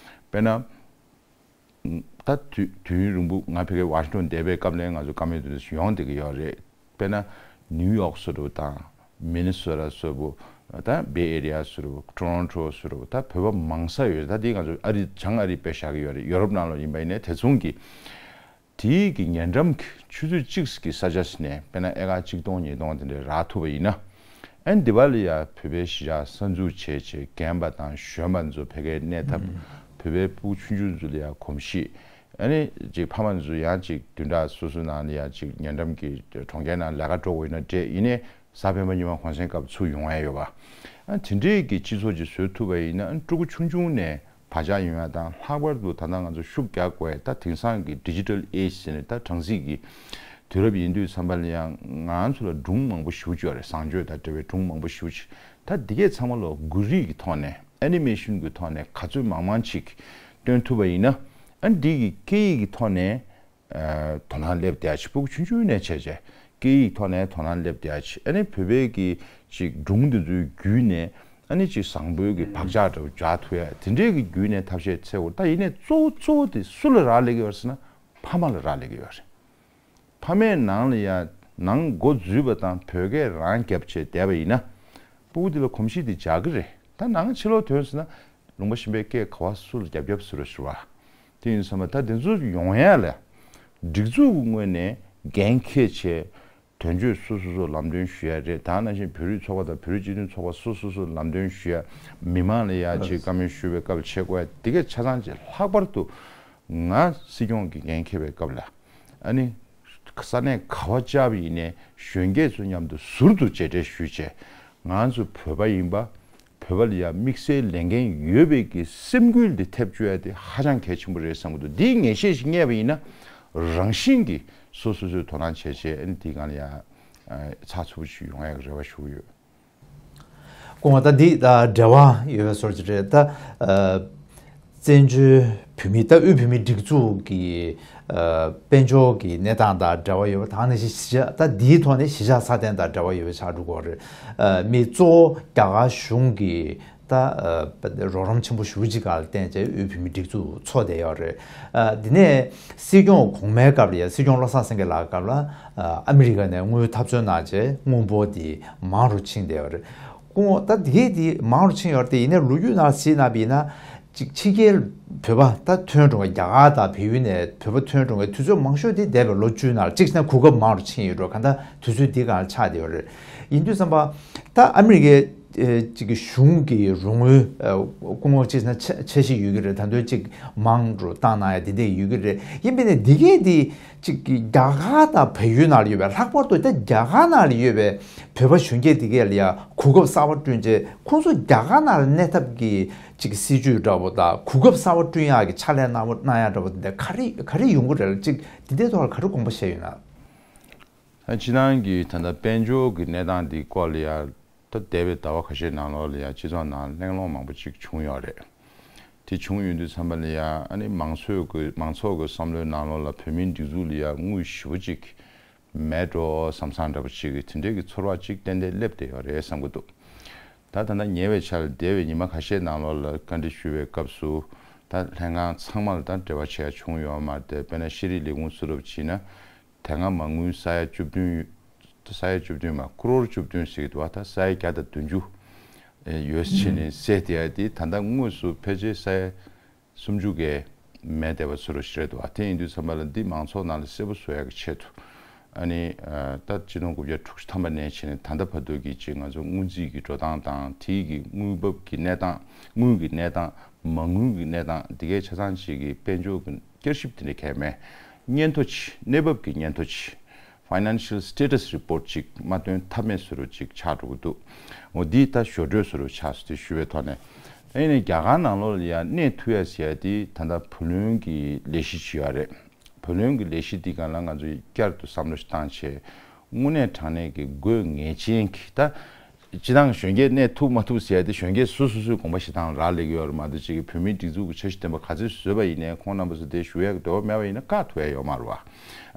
དཔེར་ན། ད་དུས་དུས་ཡུན་རིང་པོ་ང་ཕ་གི་ཝ་ཤིང་ཊོན་བསྡད་པའི་སྐབས་ནས་ང་ཚོ་བཀའ་མོལ་དེ་ཚོ་ཡོང་བསྡད་ཀྱི་ཡོད་རེད། དཔེར་ན་ནིའུ་ཡོག་བཟོ་འདྲ་དང་མི་ནི་སོ་ཊ་བཟོ་འདྲ། ད་བེ་ཨེ་རི་ཡ་བཟོ་འདྲ། ཊོ་རོན་ཊོ་བཟོ་འདྲ། ད་བོད་པ་མང་ས་ཡོད་རེད། ད་དེ་ང་ཚོ་ཨ་རི་བྱང་ཨ་རི་དཔེ་བཞག་གི་ཡོད་རེད། ཡོ་རོབ་ནང་ལོགས་ཡིན་པ་ཡིན་ནའི་དེ་མཚུངས་ཀྱི་དེའི་གི་ཉེ་འགྲམ་གྱི་ཆུ་ཚོད་གཅིག་གི་ས་ཆ་ཞིག་ནས་དཔེར་ན་ཨེ་ཀར་གཅིག་སྟོང་ཉིས་སྟོང་དེ་འདྲ་རག་ཐུབ་པ་ཡིན་ན། ཨ་ནི་འདི་བ་ལ་ཡ་བོད་པའི་གཞིས་ཆགས་གསར་འཛུགས་བྱས་བྱས་རྒན་པ་དང་གཞོན་པ་ཚོ་ཕ་གིར་གནས་ཐབས། བོད་པའི་ཕྲུ་གུ་ཆུང་ཆུང་ཚོ་ལ་ཡ་གོམས་གཤིས། ཨ་ནི་ཅིག་ཕ་མ་ཚོ་ཡང་ཅིག་བདུན་ཕྲག་སོ་སོའི་ནང་ལ་ཡ་ཅིག་ཉེ་འགྲམ་གྱི་གྲོང་ཁྱེར་ནང་ལས་ཀ་འགྲོ་དགོས་ཡིན་ན་འདྲ། ཡིན་ནའི་གཟའ་སྤེན་པ་ཉི་མ་གུང་སེང་སྐབས་ཚུར་ཡོང་ཡ་ཡོད་པ། ཨ་དེ་འདྲའི་གི་སྤྱི་ཚོགས་ཅིག་བཟོ་ཐུབ་པ་ཡིན་ན། ཨ་ཕྲུ་གུ་ཆུང་ཆུང་ནས་བག་ཆགས་ཡོང་ཡ་དང་། ལྷག་པར་དུ་ད་ལྟ་ང་ཚོ་ཤུགས་རྒྱག་དགོས་ཡ་ད་དེང་སང་གི་ཌི་ཇི་ཊལ་ཨེ་ཇི་ཟེར་ནས་ད་གྲངས་རྩིས་ཀྱི་དུས་རབས་ཡིན་དུས་ཙམ་པ་ལ་ཡང་ང་ཚོ་ལ་སྒྲུང་མང་པོ་ཞེ་པོ་ཅིག་ཡོད་རེད། བཟང་སྤྱོད་དང་འབྲེལ་བའི་སྒྲུང་མང་པོ་ཞེ་པོ་ཅིག་ད་འདི་གས་ཚང་མ་ལོ་འགུལ་རིས་ཀྱི་ཐོག་ནས། ཨེ་ནི་མེ་ཤོན་གྱི་ཐོག་ནས་ག་ཚོད་མང་མང་ཅིག་སྟོན་ཐུབ་པ་ཡིན་ན། ཨ་འདི་གི་སྐད་ཡིག་གི་ཐོག་ནས་ཨ་དོ་སྣང་སླེབས་བསྡད་ཡ་ཅིག་ཕྲུ་གུ་ཆུང་ཆུང་ནས་བྱས་བྱས་སྐད་ཡིག་ཐོག་ནས་དོ་སྣང་སླེབས་བསྡད་ཡ་ཅིག་ཨ་ནི་བོད་པའི་གི་ཅིག་སྒྲུང་འདི་ཚོའི་བརྒྱུད་ནས་ཨ་ནི་ཅིག་བཟང་པོའི་གི་བག་ཆགས་འདྲ་བོ་འཇགས་ཐུབ་ཡ། དེ་འདྲའི་གི་བརྒྱུད་ནས་ཐབས་ཤེས་འཚོལ་དགོས། ད་ཡིན་ནའི་གཙོ་བོ་གཙོ་བོ་དེ་སུ་ལ་རག་ལས་ཀྱི་ཡོད་རེད་ཟེར་ན། ཕ་མ་ལ་རག་ལས་ཀྱི་ཡོད་རེད། ཕ་མས་ནང་ལ་ཡ་ནང་འགོ་འཛུལ་བ་དང་བོད་སྐད་རང་རྒྱབ་བྱས་བསྡད་པ་ཡིན་ན། ཕྲུ་གུ་དེ་ལ་གོམས་གཤིས་དེ་འཇགས་ཀྱི་རེད། ད་ནང་ཕྱི་ལོགས་ཐོན་སོང་ན་ལུང་པ་གཞན་པའི་སྐད་ག་བ་སུ་ལ་རྒྱབ་རྒྱབ་ཟེར་རོ་ཞུ་བ། དེ་ཡིན་ཙང་ད་དེ་ཚོ་ཡོང་ཡ་ལ་སྒྲིག་འཛུགས་ཀྱི་ངོས་ནས་འགན་འཁྱེར་བྱས་དོན་གཅོད་སོ་སོ་སོ་ལམ་སྟོན་ཞུ་ཡ་རེད། ད་ནང་བཞིན་བོད་རིགས་ཚོགས་པ་དང་བོད་རིགས་སྤྱི་མཐུན་ཚོགས་པ་སོ་སོ་སོ་ལམ་སྟོན་ཞུ་ཡ། མི་མང་ལ་ཡ་ཅིག་བཀའ་མོལ་ཞུ་བའི་སྐབས་བྱེད་དགོས་ཡ་དེ་གས་ཆ་ཚང་བྱས། ལྷག་པར་དུ་ང་སྲིད་སྐྱོང་གི་འགན་འཁྱེར་བའི་སྐབས་ལ། ཨ་ནི་ས་གནས་ག་བ་བཅར་བ་ཡིན་ནའི་གཞོན་སྐྱེས་ཚོ་མཉམ་དུ་ཟུར་དུ་མཇལ་འཕྲད་ཞུས་བྱས། ང་ཚོ་བོད་པ་ཡིན་པ། བོད་པ་ལ་ཡ་དམིགས་བསལ་ལས་འགན་ཡོད་པའི་གི་སེམས་འགུལ་འདི་ཐེབས་བཅུག་ཡ་དེ་ཧ་ཅང་གལ་ཆེན་པོ་རེད་བསམ་གྱི་འདུག་འདིའི་ངེས་ཤེས་ཤིག་རྙེད་པ་ཡིན་ན། རང་བཞིན་གྱིས་སོ་སོ་སོས་དོ་སྣང་བྱས་བྱས། ཨ་ནི་དེའི་སྒང་ལ་ཡ་ཨ་ཚགས་ཚུད་པོ་ཞིག་ཡོང་ཡ་གི་རེ་བ་ཞུ་གི་ཡོད། སྐུ་ངོ། ད་འདི་ད་འབྲེལ་བ་ཡོད་པའི་བཟོ་ཅིག་རེད། ད་ཨ་བཙན་བྱོལ་བོད་མིའི་ད་དབུས་བོད་མིའི་སྒྲིག་འཛུགས་ཀྱི་ཨ་དཔལ་འབྱོར་གྱི་གནས་སྟངས་དང་འབྲེལ་བ་ཡོད་པ་དང་། ནང་བཞིན་གཞིས་ཆགས་ད་འདིའི་ཐོག་ནས་གཞིས་ཆགས་སྲ་བརྟན་དང་འབྲེལ་བ་ཡོད་པ་ཆགས་འགྲོ་གི་རེད། ཨ་མི་གཙོ་བོ་རྒྱ་གར་གཞུང་གི་ད་ཨ་རོགས་རམ་ཆེན་པོ་ཞེ་པོ་ཅིག་སྒང་ལ་བརྟེན་བྱས་དབུས་བོད་མིའི་སྒྲིག་འཛུགས་འཚོ་བསྡད་ཡོད་རེད། ཨ་དེ་ནས་སྲིད་སྐྱོང་གོང་མའི་སྐབས་ལ་ཡ། སྲིད་སྐྱོང་བློ་བཟང་སེང་གེ་ལགས་སྐབས་ལ་ཨ་ཨ་མི་རི་ཀ་ནས་དངུལ་འཐབ་རྩོད་གནང་བྱས་དངུལ་འབོར་དེ་མང་རུ་ཕྱིན་བསྡད་ཡོད་རེད། སྐུ་ངོ། ད་དེ་གས་དེ་མང་རུ་ཕྱིན་ཡོད་རེད་དེ། ཡིན་ནའི་ལོ་རྒྱུས་ནང་གཟིགས་གནང་བ་ཡིན་ན། ཅིག་ཕྱི་རྒྱལ་བོད་པ་ད་ཐོན་འགྲོ་བ། རྒྱ་གར་དང་བལ་ཡུལ་ནས་བོད་པ་ཐོན་འགྲོ་བའི་དུས་ཚོད་མང་ཤོས་དེ་འདས་པའི་ལོ་བཅུ་ནང་ལ་གཅིག་བྱས་ན་གོ་སྐབས་མང་རུ་ཕྱིན་ཡོད་འགྲོ། གང་ལྟར་དུས་ཚོད་འདི་སྒང་ལ་ཆགས་བསྡད་ཡོད་རེད། ཡིན་དུས་ཙམ་པ་ད་ཨ་མི་རི་ཀའི་ཨེ་ཅིག་གི་གཞུང་གི་རོགས་དངུལ་ཨེ་སྐུ་ངོ་གཅིག་བྱས་ན་འཆར་འཆར་གཞི་ཡོད་ཀྱི་རེད། ད་དུང་ཅིག་མང་རུ་བཏང་གནང་ཡ་དེ་འདྲས་ཡོད་ཀྱི་རེད། ཡིན་པས་ན་འདི་གས་དེ་ཅིག་གི་རྒྱ་གར་དང་བལ་ཡུལ་ནང་ལ་ཡོད་པའི། ལྷག་པར་དུ་ད་རྒྱ་གར་ནང་ལ་ཡོད་པའི་བོད་པ་གཞོན་སྐྱེས་དེ་གས་ལ་ཡ་གོ་སྐབས་གསར་པ་བསྐྲུན་བྱས། ཁོང་ཚོ་རྒྱ་གར་ནང་ལ་གནས་ཐབས་ཀྱི་ཅིག་སྲིད་ཇུས་འདྲ་པོ་དང་། གོ་སྐབས་གསར་པ་བསྐྲུན་ཡག་གི་ཕྱག་ལས་གནང་གནང་ཡག་འདྲ་པོ་དེ་འདྲ་ག་རེ་ག་རེ་ཡོང་གི་རེད། ཅིག་དེ་འདྲའི་ཐོག་ལ་ག་རེ་དགོངས་པ་བཞེས་ཡོད་ན། ད་སྤྱིར་བཏང་གི་ད་ལྟ་དཔལ་འབྱོར་གྱི་གནས་སྟངས་འདི་སྐོར་ལ་ཡ། ད་འདས་པའི་ཟླ་བ་ཁ་ཤས་ནང་ལོགས་ལ་ཡ་སྤྱི་ཚོགས་ནང་གླེང་སློང་མང་པོ་ཅིག་བྱུང་ཡོད་རེད། དེ་བྱུང་ཡོང་དུས་ཙམ་པ་ལ་ཡ། ཨ་ནི་མང་ཚོགས་ཀྱི་མང་ཚོགས་ཀྱི་བསམ་བློའི་ནང་ལོགས་ལ་བོད་མིའི་སྒྲིག་འཛུགས་ལ་ཡ་དངུལ་ཞེ་པོ་ཅིག་མེད་འགྲོ་བསམ་བསམ་འདྲ་པོ་ཅིག་གི་དེ་འདྲའི་གི་ཚོར་བ་ཅིག་ཏན་ཏན་སླེབས་བསྡད་ཡོད་རེད་བསམ་གྱི་འདུག་ད་ད་ལྟ་ཉེ་བའི་ཆར་འདས་པའི་ཉི་མ་ཁ་ཤས་ནང་ལོགས་ལ་བཀའ་འདྲི་ཞུ་བའི་སྐབས་སུ། ད་ལྷན་ཁང་ཚང་མ་ལ་ད་འབྲེལ་བ་བྱས་ཡ་བྱུང་ཡོད་མ་རེད་དེ། དཔེར་ན་ཤེས་རིག་ལས་ཁུངས་སུ་རུབ་བྱས་ན། དེ་སྔ་མ་དངུལ་ས་ཡ་བཅུ་བདུན། ས་ཡ་བཅུ་བདུན་མ། ཀོ་རོར་བཅུ་བདུན་ཟེར་གྱི་འདུག་བ། ད་ས་ཡ་བརྒྱ་དང་བདུན་ཅུ་ཡོད་བྱས་ནས་བསྡད་ཡ་དེ་ད་ལྟ་དངོས་སུ་ཕལ་ཆེར་ས་ཡ་སུམ་ཅུ་གས་མེད་བསྡད་པ་ཚོ་རུ་ཞིག་རེད་འདུག་བ། དེ་ཡིན་དུས་ཙམ་པ་ལ་འདི་མང་ཚོགས་ནང་ལ་གསལ་པོ་བཟོ་ཡ་གི་ཆེད་དུ། ཨ་ནི་ད་ཆིག་སྟོང་དགུ་བརྒྱ་དྲུག་ཅུ་ཐམ་པ་ནས་བྱས་ནས་ད་ལྟ་བར་དུ་གི་ཅིག་ང་ཚོ་དངུལ་རྩིས་ཀྱི་འགྲོ་སྟངས་དང་། དེའི་གི་དངུལ་འབབ་ཀྱི་གནས་སྟངས། དངུལ་གྱི་གནས་སྟངས། མ་དངུལ་གྱི་གནས་སྟངས་འདི་གའི་ཆ་ཚང་ཅིག་གི་དཔལ་འབྱོར་གྱི་བསྐྱར་ཞིབ་དེ་འདྲ་གས་མེད། སྙན་ཐོ་ཅིག་གནས་བབ་ཀྱི་སྙན་ཐོ་ཅིག Financial Status Report ཅིག་མ་སྟོན་ཐབས་མེད་བཟོ་འདྲ་ཅིག་ཆགས་འགྲོ་གི་འདུག་འོ་འདི་ད་ཞོར་འཕྲོས་བཟོ་འདྲ་ཆགས་སོང་། དེ་ཞུ་བའི་ཐོག་ནས། ཨ་ནི་རྒྱ་གར་ནང་ལོགས་ལ་ཡ་གནས་ཐུབ་ཡ་ཟེར་ཡ་དེ་ད་ལྟ་བུ་ལོན་གྱི་ལས་གཞི་ཅིག་ཡོད་རེད། བུ་ལོན་གྱི་ལས་གཞི་འདི་སྒང་ལ་ང་ཚོས་བསྐྱར་དུ་བསམ་བློ་ཞིག་བཏང་བྱས། དངོས་གནས་དྲང་གནས་ཀྱི་དགོས་ངེས་ཅན་གྱི། ད་སྤྱིར་བཏང་གཞོན་སྐྱེས་གནས་ཐུབ་མ་ཐུབ་ཟེར་ཡ་དེ་གཞོན་སྐྱེས་སོ་སོ་སོའི་དགོངས་པ་བཞེས་སྟངས་རག་ལས་ཀྱི་ཡོད་རེད་མ་གཏོགས། ཅིག་གི་བོད་མིའི་སྒྲིག་འཛུགས་ཀྱི་འཆར་གཞི་ལྡན་པ་ག་ཚོད་བཟོས་པ་ཡིན་ནའི། ཁོང་རྣམ་པ་ཚོ་དེ་ཞུ་ཡག་གི་འདོད་པ་མེད་པ་ཡིན་ན་བཀག་ཐུབ་ཡ་ཡོད་མ་རེད་བ།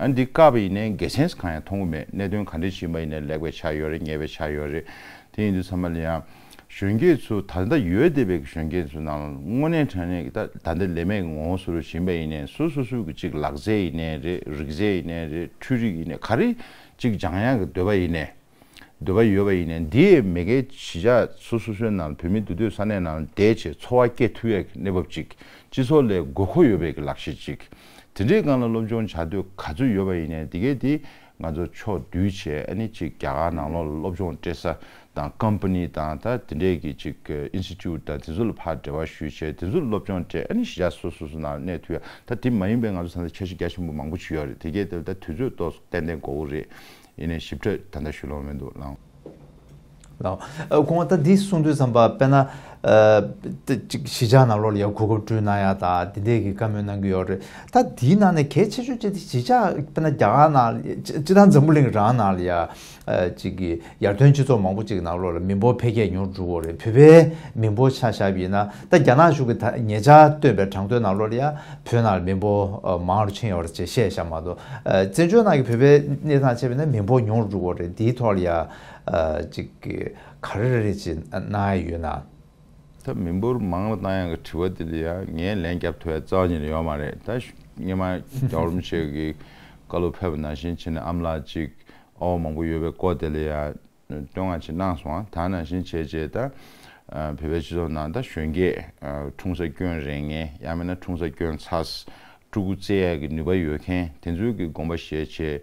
ཨ་འདི་བཀག་པ་ཡིན་ནའི་དགེ་མཚན་གང་ཡང་མཐོང་གི་མེད། གནད་དོན་ག་འདྲ་ཞིག་ཡིན་པ་ཡིན་ནའི་ལེགས་པའི་ཆ་ཡོད་རེད། ཉེས་པའི་ཆ་ཡོད་རེད། དེ་ཡིན་དུས་ཙམ་པ་ལ་ཡང་གཞོན་སྐྱེས་ཚོ། ད་ལྟ་ཡོད་བསྡད་པའི་གཞོན་སྐྱེས་ཚོ་ནང་ལ་དངོས་གནས་དྲང་གནས་ཀྱི་ད་ད་ལྟ་ལས་མེད་ངོ་བོ་བཟོ་འདྲ་ཞིག་ཡིན་པ་ཡིན་ནའི། སོ་སོ་སོའི་གི་ཅིག་ལག་རྩལ་ཡིན་ནའི་རེད། རིག་རྩལ་ཡིན་ནའི་རེད། འཕྲུལ་རིག་ཡིན་ནའི་ག་རེ་ཅིག་སྦྱང་ཡག་གི་འདོད་པ་ཡིན་ནའི། འདོད་པ་ཡོད་པ་ཡིན་ནའི། འདི་མ་གིའི་གཞིས་ཆགས་སོ་སོ་སོའི་ནང་ལ་བོད་མི་འདུས་སྡོད་ས་གནས་ནང་ལ་བསྡད་བྱས་འཚོ་བ་སྐྱེལ་ཐུབ་ཡག་གི་གནས་བབ་ཅིག་སྤྱི་ཚོགས་ལ་དགོས་མཁོ་ཡོད་པའི་གི་ལག་ཤེས་ཅིག་དེ་འདྲའི་སྒང་ལ་སློབ་སྦྱོང་བྱ་འདོད་ག་ཚོད་ཡོད་པ་ཡིན་ནའི། དེ་གས་དེ་ ང་ཚོ་ཕྱོགས་བསྡུས་བྱས། ཨ་ནི་ཅིག་རྒྱ་གར་ནང་ལོགས་ལ་སློབ་སྦྱོང་སྤྲད་ས་དང་ཀམ་པ་ནི་དང་། ད་དེ་འདྲས་ཀྱི་ཅིག་ཨིན་སི་ཊི་ཊུཊ་དང་དེ་ཚོ་ལ་ཕར་འབྲེལ་བ་ཞུས་བྱས། དེ་ཚོ་ལ་སློབ་སྦྱོང་སྤྲད། ཨ་ནི་གཞིས་ཆགས་སོ་སོ་སོ་ནང་གནས་ཐུབ་ཡ། ད་དེ་མ་ཡིན་པའི་ང་ཚོ་ད་ལྟ་འཆར་གཞི་རྒྱ་ཆེན་པོ་མང་པོ་ཅིག་ཡོད་རེད། དེ་གས་དེ་ལ་ད་དུས་ཚོད་ཏོག་ཙམ་ཏན་ཏན་དགོས་ཀྱི་རེད། ཡིན་ནའི་ཞིབ་ཕྲ་ད་ལྟ་ཞུ་ལོང་མི་འདུག་ལགས། ལགས། ཨ། སྐུ་ངོ། ད་འདི་གསུང་དུས་ཙམ་པ་དཔེར་ན། ཨ། ད་ཅིག་གཞིས་ཆགས་ནང་ལོགས་ལ་ཡ་གོ་སྐབས་བསྐྲུན་གནང་ཡ་ད་དེ་འདྲས་ཀྱི་བཀའ་མོལ་གནང་གི་ཡོད་རེད། ད་དེའི་ནང་ནས་གལ་ཆེ་ཤོས་ཅིག་དེ་གཞིས་ཆགས་དཔེར་ན་རྒྱ་གར་ནང་ལ་སྤྱི་བཏང་འཛམ་བུ་གླིང་རང་ནང་ལ་ཡ། ཨ། ཅིག་གི་ཡར་ཐོན་སྤྱི་ཚོགས་མང་པོ་ཅིག་ནང་ལོགས་ལ་མི་འབོར་འཕེལ་རྒྱས་ཉུང་རུ་འགྲོ་གི་རེད། བོད་པའི་མི་འབོར་ཆ་བཞག་པ་ཡིན་ན། ད་རྒྱ་ནག་གཞུང་གིས་ད་ཉེ་ཆར་བཏོན་པའི་གྲངས་ཐོ་ནང་ལོགས་ལ་ཡ་བོད་ནང་ལ་མི་འབོར་ཨ་མང་རུ་ཕྱིན་ཡོད་རེད་ཅེས་བཤད་བཞག་མ་གཏོགས། ཨ། བཙན་བྱོལ་ནང་གི་བོད་པའི་གནས་སྟངས་བྱས་པ་ཡིན་ན་མི་འབོར་ཉུང་རུ་འགྲོ་གི་རེད། དེའི་ཐོག་ལ་ཡ། ཨ། ཅིག་ག་རེ་རེ་རེ་ཅིག་གནང་ཡ་ཡོད་ན། ད་མི་འབོར་མང་ལ་བཏང་ཡག་གི་དྲི་བ་དེ་ལ་ཡ་ངས་ལན་རྒྱབ་ཐུབ་ཡ་རྩ་བ་ཉིད་ནས་ཡོད་མ་རེད། ད་སྔོན་མ་རྒྱལ་བ་རིན་པོ་ཆེ་གི་བཀའ་སློབ་ཕེབས་པ་ནང་བཞིན་བྱས་ནས་ཨ་མ་ལགས་ཅིག་ཨ་བ་མང་པོ་ཡོད་པའི་སྐོར་དེ་ལ་ཡ་བསྟོད་བསྔགས་ཅིག་གནང་སོང་། ད་ནང་བཞིན་བྱས་བྱས་ད་བོད་པའི་སྤྱི་ཚོགས་ནང་ད་གཞོན་སྐྱེས་འཁྲུངས་ས་སྐྱོན་རེག་མཁན། ཡང་མིན་ན་འཁྲུངས་ས་སྐྱོན་ཚར། ཕྲུ་གུ་བཙའ་ཡག་གི་ནུས་པ་ཡོད་མཁན་དེ་ཚོའི་གི་དགོངས་པ་བཞེས་བྱས།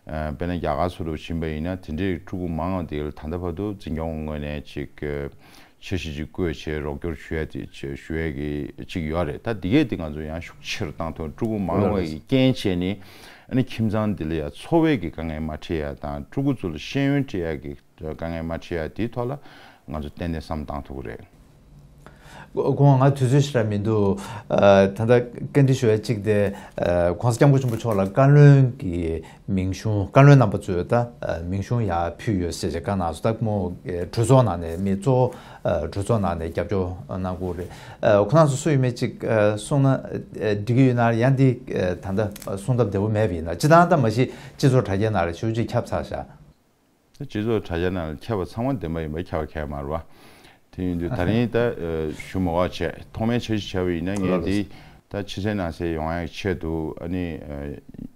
ཨ། དཔེར་ན་རྒྱ་གར་སོགས་ལ་ཕྱིན་པ་ཡིན་ན་དེ་འདྲའི་ཕྲུ་གུ་མང་བ་དེ་ལ་ད་ལྟ་བར་དུ་འཛིན་སྐྱོང་ངོས་ནས་ཅིག་འཆར་གཞི་ཅིག་བཀོད་བྱས་རོགས་སྐྱོར་ཞུ་ཡ་དེ་ཅིག་ཞུ་ཡ་གི་ཅིག་ཡོད་རེད། ད་འདི་གས་དེ་ང་ཚོ་ཡང་ཤུགས་ཆེ་རུ་བཏང་ཐུབ། ཕྲུ་གུ་མང་བ་གི་རྐྱེན་བྱས་ནས་ཨ་ནི་ཁྱིམ་ཚང་འདི་ལ་ཡ་འཚོ་བའི་གི་དཀའ་ངལ་མ་འཕྲད་ཡ་དང་། ཕྲུ་གུ་ཚོ་ལ་ཤེས་ཡོན་སྤྲད་ཡ་གི་དཀའ་ངལ་མ་འཕྲད་ཡ་དེའི་ཐོག་ལ་ང་ཚོ་ཏན་ཏན་བསམ་བཏང་ཐུབ་ཀྱི་རེད། སྐུ་ངོ། ང་དུས་ཚོད་ཞེ་དྲག་མི་འདུག། ཨ། ད་ལྟ་བཀའ་འདྲི་ཞུ་ཡ་གཅིག་དེ། ཨ། ༸གོང་ས་༸སྐྱབས་མགོན་ཆེན་པོ་མཆོག་ལ་བཀའ་བློན་གྱི་མིང་གཞུང་། བཀའ་བློན་རྣམ་པ་ཚོས་ད། ཨ། མིང་གཞུང་ཡར་ཕུལ་ཡོད་ཟེར་བྱས་བཀའ་གནང་སོང་། ད་མོ། ཨ། གྲོས་ཚོགས་ནང་ནས་མི་གཙོ་བོ། ཨ། གྲོས་ཚོགས་ནང་ནས་རྒྱབ་སྐྱོར་གནང་དགོས་རེད། ཨ། ཁོ་རང་ཚོ་སུ་ཡིན་མིན་ཅིག་ཨ། གསུངས་ན། ཨ། འགྲིག་གི་ཡོད་ན། ཡང་འདི། ཨ། ད་ལྟ་གསུང་སྟབས་བདེ་པོ་མེད་པ་ཡིན་ན། སྤྱིར་བཏང་ད་མ་གཞི་སྤྱི་ཚོགས་དྲ་རྒྱའི་ནང་ལ་ཞེ་པོ་ཅིག་ཁྱབ་ཚར་བཞག། སྤྱི་ཚོགས་དྲ་རྒྱ་ནང་ལ་ཁྱབ་པ་ཚང་མ་བདེན་པ་ཡིན་པ་ཁྱབ་པ་ཁྱབ་མ་རེད་པ། དེ་ཡིན་དུས་ད་རིང་ད་ཞུ་མ་དགོས་བྱས། ཐོག་མའི་འཆར་གཞི་བྱས་པ་ཡིན་ན་ངས་འདི་ད་ཕྱི་གསལ་ནང་གསལ་ཡོང་ཡག་ཆེད་དུ། ཨ་ནི་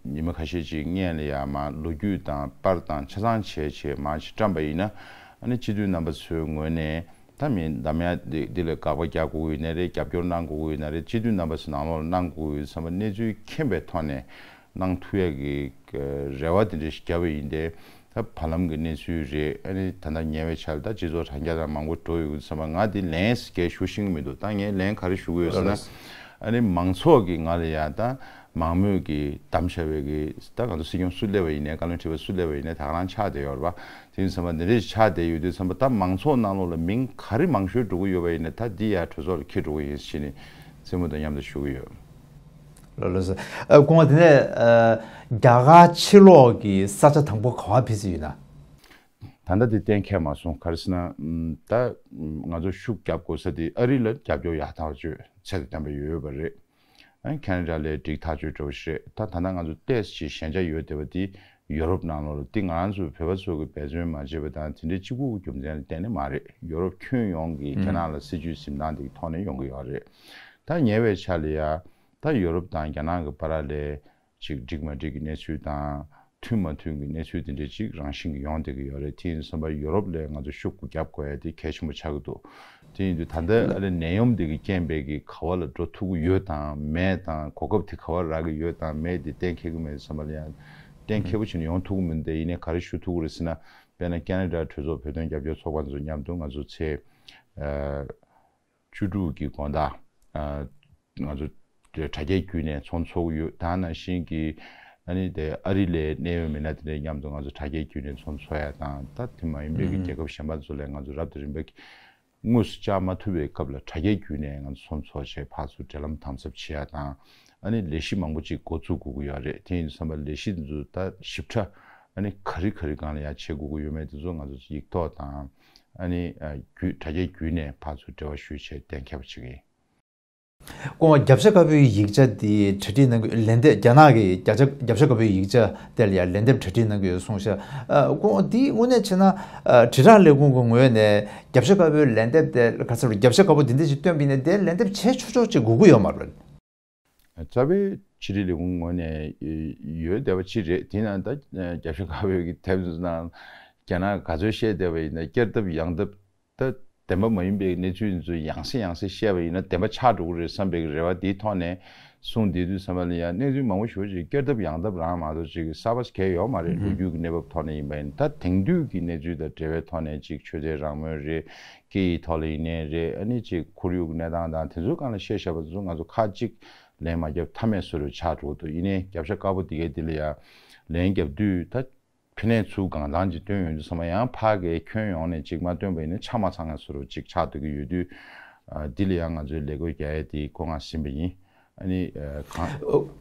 ཉི་མ་ཁ་ཤས་ཅིག་སྔོན་ལ་ཡ་མར་ལོ་རྒྱུས་དང་པར་དང་ཆ་ཚང་བྱས་བྱས་མར་ཅིག་བཀྲམ་པ་ཡིན་ན། ཨ་ནི་སྤྱི་འཐུས་རྣམ་པ་ཚོའི་ངོས་ནས། ད་མི་འདམ་ཡ་འདི་འདི་ལ་དགག་པ་རྒྱག་དགོས་ཀྱི་ཡོད་ན་རེད། རྒྱབ་སྐྱོར་གནང་དགོས་ཀྱི་ཡོད་ན་རེད། སྤྱི་འཐུས་རྣམ་པ་ཚོ་ནང་ལོགས་ལ་གནང་དགོས་ཀྱི་ཡོད་བསམ་པ། གནས་ཚུལ་མཁྱེན་པའི་ཐོག་ནས་གནང་ཐུབ་ཡ་གི་རེ་བ་དེ་འདྲ་ཞིག་བརྒྱབ་པ་ཡིན་ཏེ། ད་བར་ལམ་གྱི་གནས་ཚུལ་རེད། ཨ་ནི་ད་ལྟ་ཉེ་བའི་ཆར་ད་སྤྱི་ཚོགས་དྲ་རྒྱ་དང་མང་པོ་འགྲོ་ཡོད་བསམ་པ། ང་འདི་ལན་གས་ཞུ་ཤེས་ཀྱི་མི་འདུག། ད་ངས་ལན་ག་རེ་ཞུ་གི་ཡོད་ཟེར་ན། ཨ་ནི་མང་ཚོགས་ཀྱིས་ང་ལ་ཡ་ད་མང་མོས་ཀྱིས་བདམས་བཞག་པའི་གི། ད་ང་ཚོ་སྲིད་སྐྱོང་སུ་སླེབས་པ་ཡིན་ནའི། བཀའ་བློན་ཁྲི་པ་སུ་སླེབས་པ་ཡིན་ནའི། ད་ག་རང་ཆགས་བསྡད་ཡོད་རེད་པ། དེ་ཡིན་ཙང་འདི་འདྲ་ཞིག་ཆགས་བསྡད་ཡོད་དུས་ཙམ་པ། ད་མང་ཚོགས་ནང་ལོགས་ལ་མིང་ག་རེ་མང་ཤོས་འགྲོ་གི་ཡོད་པ་ཡིན་ན། ད་འདི་ཡར་གྲོས་ཚོགས་ལ་འཁྱེར་འགྲོ་གི་ཡིན་ཟེར་ནས་རྩེད་མོ་དང་མཉམ་དུ་ཞུ་གི་ཡོད། ལགས་ལགས་སོ། ཨ། སྐུ་ངོ། དེ་ནས། ཨ། རྒྱ་གར་ཕྱི་ལོགས་ཀྱི་ས་ཆ་དང་པོ་ག་པར་ཕེབས་རྩིས་ཡོད་ན། ད་ལྟ་དེ་གཏན་འཁེལ་མ་སོང་། ག་རེ་ཟེར་ན། ཨམ། ད་ང་ཚོ་ཤུགས་རྒྱབ་དགོས་ས་དེ་ཨ་རི་ལ་རྒྱབ་སྐྱོར་ཡག་ཐག་ཆོད་ཚད་དང་ལྡན་པ་ཡོད་པ་རེད། ཨ། ཁེ་ན་ཌ་ལས་འགྲིག་ཐག་ཆོད་འདྲ་བོ་ཞིག་རེད། ད་ད་ལྟ་ང་ཚོ་ཏོག་ཙམ་ཞན་ཆ་ཡོད་བསྡད་པ་དེ་ཡུ་རོབ་ནང་ལོགས་ལ། དེ་ང་ཚོ་བོད་པ་ཚོ་གིས་འབད་བརྩོན་མ་བྱས་པ་དང་དེ་འདྲའི་གཅིག་པུ་གི་རྒྱུ་མཚན་ལ་བརྟེན་ནས་མ་རེད། ཡུ་རོབ་ཁྱོན་ཡོངས་ཀྱི་རྒྱ་ནག་ལ་སྲིད་ཇུས་འཛིན་སྟངས་དེ་གི་ཐོག་ནས་ཡོང་གི་ཡོད་རེད། ད་ཉེ་བའི་ཆར་ལ་ཡ་ད་ཡུ་རོབ་དང་རྒྱ་ནག་གི་བར་ལ་ཅིག་འགྲིག་མ་འགྲིག་གི་གནས་ཚུལ་དང་། མཐུན་མ་མཐུན་གྱི་གནས་ཚུལ་དེ་འདྲ་ཅིག་རང་བཞིན་གྱིས་ཡོང་བསྡད་ཀྱི་ཡོད་རེད། དེ་ཡིན་ཙང་ཡུ་རོབ་ལ་ང་ཚོ་ཤུགས་རྒྱབ་དགོས་ཡ་དེ་གལ་ཆེན་པོ་ཆགས་ཀྱི་འདུག། དེ་ཡིན་དུས་ད་ལྟ་ཨ་ནི་ནད་ཡམས་འདི་གི་རྐྱེན་པས་ཀྱི་ག་བ་ལ་འགྲོ་ཐུབ་ཀྱི་ཡོད་དང་མེད་དང་། གོ་སྐབས་དེ་ག་བ་རག་གི་ཡོད་དང་མེད་དེ་གཏན་འཁེལ་གྱི་མེད་ཙང་། ལ་ཡང་གཏན་འཁེལ་པོ་བྱས་ནས་ཡོང་ཐུབ་ཀྱི་མི་འདུག། ཡིན་ནའི་ག་རེ་ཞུ་ཐུབ་ཀྱི་རེད་ཟེར་ན། དཔེར་ན་ཁེ་ན་ཌ་གྲོས་ཚོགས་བོད་དོན་རྒྱབ་སྐྱོར་ཚོགས་པ་ཚོ་མཉམ་དུ་ང་ཚོ་ཚེས། ཨ། བཅུ་དྲུག་གི་དགོང་དག། ཨ། ང་ཚོ་དྲ་རྒྱའི་བརྒྱུད་ནས་ཚོགས་འདུ་ཚོགས་ཀྱི་ཡོད། ད་ནང་བཞིན་གྱི་ཨ་ནི་དེ་ཨ་རི་ལ་གནད་ཡོད་མི་སྣ་དེ་འདྲ་མཉམ་དུ་ང་ཚོ་དྲ་རྒྱའི་བརྒྱུད་ནས་ཚོགས་འདུ་ཚོགས་ཡ་དང་། ད་དེ་མ་ཡིན་པའི་གི་ཨུམ་རྒྱལ་ཁབ་གཞན་པ་ཚོ་ལ་ང་ཚོ་རབ་དང་རིམ་པ་གི་དངོས་སུ་བཅར་མ་ཐུབ་པའི་སྐབས་ལ་དྲ་རྒྱའི་བརྒྱུད་ནས་ང་ཚོ་ཚོགས་འདུ་ཚོགས་བྱས་ཕར་ཚུར་འབྲེལ་ལམ་དམ་ཟབ་བྱེད་ཡ་དང་། ཨ་ནི་ལས་གཞི་མང་པོ་ཅིག་འགོ་འཛུགས་དགོས་ཀྱི་ཡོད་རེད། དེ་ཡིན་དུས་ཙམ་པ་ལས་གཞི་དེ་ཚོ་ད་ཞིབ་ཕྲ་ཨ་ནི་ག་རེ་ག་རེ་སྒང་ལ་ཡ་བྱེད་དགོས་ཀྱི་ཡོད་མེད་དེ་ཚོ་ང་ཚོ་ཡིག་ཐོག་དང་། ཨ་ནི། ཨ། བརྒྱུད། དྲ་རྒྱའི་བརྒྱུད་ནས་ཕར་ཚུར་འབྲེལ་བ་ཞུས་བྱས་གཏན་འཁེལ་བ་བྱེད་ཀྱི་ཡིན། སྐུ་ངོ། རྒྱབ་ཤ་དཀར་པོའི་ཡིག་ཆ་འདི་གྲ་སྒྲིག་གནང་གི། ལན་འདེབས། རྒྱ་ནག་གི་རྒྱ་ཆ་རྒྱབ་ཤ་དཀར་པོའི་ཡིག་ཆ་དེ་ལ་ཡང་ལན་འདེབས་གྲ་སྒྲིག་གནང་གི་ཡོད་གསུངས་ཤག། ཨ། སྐུ་ངོ། འདི་དངོས་གནས་བྱས་ན། ཨ། དྲིལ་བསྒྲགས་ལས་ཁུངས་ཀྱི་ངོས་ནས་རྒྱབ་ཤ་དཀར་པོའི་ལན་འདེབས་དེ། ག་ཚོད་རྒྱབ་ཤ་དཀར་པོ་འདི་འདྲ་ཞིག་བཏོན་པ་ཡིན་ན་དེ་ལན་འདེབས་བྱེད་ཆོག་ཆོག་ཅིག་དགོས་ཀྱི་ཡོད་མ་རེད། རྩ་བའི་ཕྱི་དྲིལ་ལས་ཁུངས་ངོས་ནས་ཡོད་བསྡད་པ་ཅིག་རེད། དེ་ན་ད་རྒྱབ་ཤ་དཀར་པོའི་གི་དེབ་ནང་རྒྱ་ནག་ག་ཚོད་བཤད་བསྡད་པ་ཡིན་ན། བསྐྱར་ལྡབ་ཡང་ལྡབ། ད་བདེན་པ་མ་ཡིན་པའི་གནས་ཚུལ་འདི་ཚོ་ཡང་སེ་ཡང་སེ་བཤད་པ་ཡིན་ན་བདེན་པ་ཆགས་འགྲོ་གི་རེད་བསམ་པའི་རེ་བ་དེའི་ཐོག་ནས། གསུངས་བསྡད་དུས་ཙམ་པ་ལ་ཡང་གནས་ཚུལ་མང་པོ་ཞེ་པོ་ཅིག་བསྐྱར་ལྡབ་ཡང་ལྡབ་རང་མ་གཏོགས་ཅིག་གསར་པ་ཞིག་གང་ཡང་ཡོད་མ་རེད། ལོ་རྒྱུས་ཀྱི་གནས་བབ་ཐོག་ནས་ཡིན་པ་ཡིན་ན། ད་དེང་དུས་ཀྱི་གནས་ཚུལ་དང་འབྲེལ་བའི་ཐོག་ནས་ཅིག་ཆོས་རྒྱལ་རང་མོས་རེད། སྐད་ཡིག་ཐོག་ལ་ཡིན་ནའི་རེད། ཨ་ནི་ཅིག་ཁོར་ཡུག་གི་གནས་སྟངས་དང་དེ་ཚོའི་སྒང་ལ་བཤད་བཞག་པ་དེ་ཚོ་ང་ཚོ་ཁ་ཅིག་ལན་མ་བརྒྱབ་མཐའ་མེད་བཟོ་འདྲ་ཆགས་འགྲོ་གི་འདུག་ཡིན་ནའི་རྒྱབ་ཤ་དཀར་པོ་དེ་གའི་དེ་ལ་ཡང་ལན་བརྒྱབ་དུས། ད་ཕན་ནས་ཚུར་གང་ཐང་ཅིག་བཏོན་ཡོང་དུས་ཙམ་པ་ཡང་ཕ་གིའི་ཁྱོན་ཡོངས་ནས་ཅིག་མ་བཏོན་པ་ཡིན་ན་ཆ་མ་ཚང་ངེས་བཟོ་འདྲ་ཅིག་ཆགས་སྡོད་ཀྱི་ཡོད་དུས། ཨ། འདི་ལ་ཡང་ང་ཚོས་ལས་འགུལ་རྒྱག་ཡས་དེ་མགོ་རྔ་ཟིན་པ་ཡིན། ཨ་ནི། ཨ། གང་།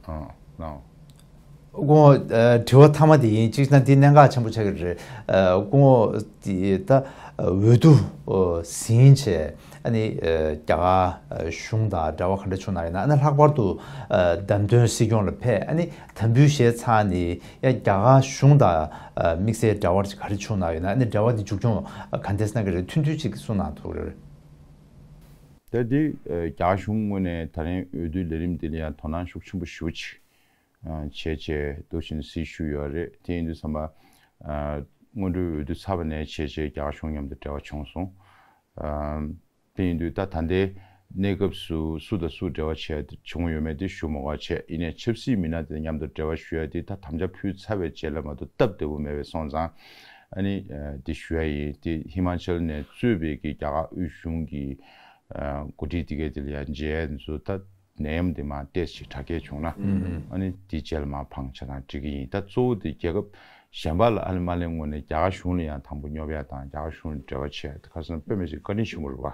ཨ། ཨ། ཨ། སྐུ་ངོ། ཨ། དྲི་བ་མཐའ་མ་དེ་ཡིན། གཅིག་ན་འདི་གནད་འགག་ཆེན་པོ་ཆགས་ཀྱི་རེད། ཨ། སྐུ་ངོ། འདི་ད་འོས་བསྡུ་ཟིན་བྱས། ཨ་ནི། ཨ། རྒྱ་གར་གཞུང་དང་འབྲེལ་བ་ག་འདྲ་བྱུང་ན་ཡིན་ན། ཨ་ནི་ལྷག་པར་དུ། ཨ། བདམས་ཐོན་སྲིད་སྐྱོང་ལ་ཕེབས། ཨ་ནི་དམ་འབུལ་བཞེས་ཚར་ནས་ཡང་རྒྱ་གར་གཞུང་དང་། ཨ། དམིགས་བསལ་འབྲེལ་བ་ག་རེ་བྱུང་ན་ཡིན་ན། ཨ་ནི་འབྲེལ་བ་འདི་མཇུག་སྐྱོང་ག་འདྲས་གནང་གི་རེད། ཐུང་ཐུང་ཅིག་གསུངས་གནང་ཐུབ་ཀྱི་རེད། ད་འདི། ཨ། རྒྱ་གཞུང་ངོས་ནས་ད་རིང་འོས་བསྡུའི་ལས་རིམ་འདི་ལ་ཡང་དོ་སྣང་ཤུགས་ཆེན་པོ་ཞེ་པོ་ཅིག་ཨ། བྱས་བྱས་འདུག་བཞིན་གཟིགས་བཞུགས་ཡོད་རེད། དེ་ཡིན་དུས་ཙམ་པ། ཨ། སྔོན་འགྲོའི་འོས་བསྡུ་ཚར་བ་ནས་བྱས་བྱས་རྒྱ་གར་གཞུང་མཉམ་དུ་འབྲེལ་བ་བྱུང་སོང་། ཨ། དེ་ཡིན་དུས་ད་ད་ལྟའི་གནས་སྐབས་སུ་སུ་དང་སུ་འབྲེལ་བ་བྱས་བྱུང་ཡོད་མེད་དེ་ཞུ་མ་དགོས་པ་བྱས། ཡིན་ནའི་ཆབ་སྲིད་མི་སྣ་དེ་མཉམ་དུ་འབྲེལ་བ་ཞུ་ཡ་དེ་ད་དམ་བཅའ་ཕུལ་ཚར་བའི་རྗེས་ལ་མ་གཏོགས་སྟབས་བདེ་པོ་མེད་པས་སོང་ཙང་། ཨ་ནི། ཨ། དེ་ཞུ་ཡ་ཡིན། དེ་ཧི་མ་ཅལ་ནས་གཙོས་པའི་གི་རྒྱ་གར་དབུས་གཞུང་གི། ཨ། འགོ་ཁྲིད་དེ་གའི་དེ་ལ་ཡང་མཇལ་ཡ་དེ་ཚོ་ད་ནད་ཡམས་དེ་མར་ཏོག་ཙམ་ཞིག་དྲག་སྐྱེད་བྱུང་ན། ཨ་ནི་དེའི་རྗེས་ལ་མར་འཕང་ཆ་ཚང་སྒྲིག་གི་ཡིན། ད་གཙོ་བོ་དེ་རྒྱལ་ཁབ་གཞན་པ་ལ་ཨ་ནི་མ་སླེབས་སྔོན་ནས་རྒྱ་གར་གཞུང་ལ་ཡང་དང་པོ་སྙོབ་ཡ་དང་། རྒྱ་གར་གཞུང་ལ་འབྲེལ་བ་བྱེད་ཡ་དེ་ཁ་སང་དཔེ་མི་སྲིད་བཀའ་དྲིན་ཆེན་པོ་རེད་པ།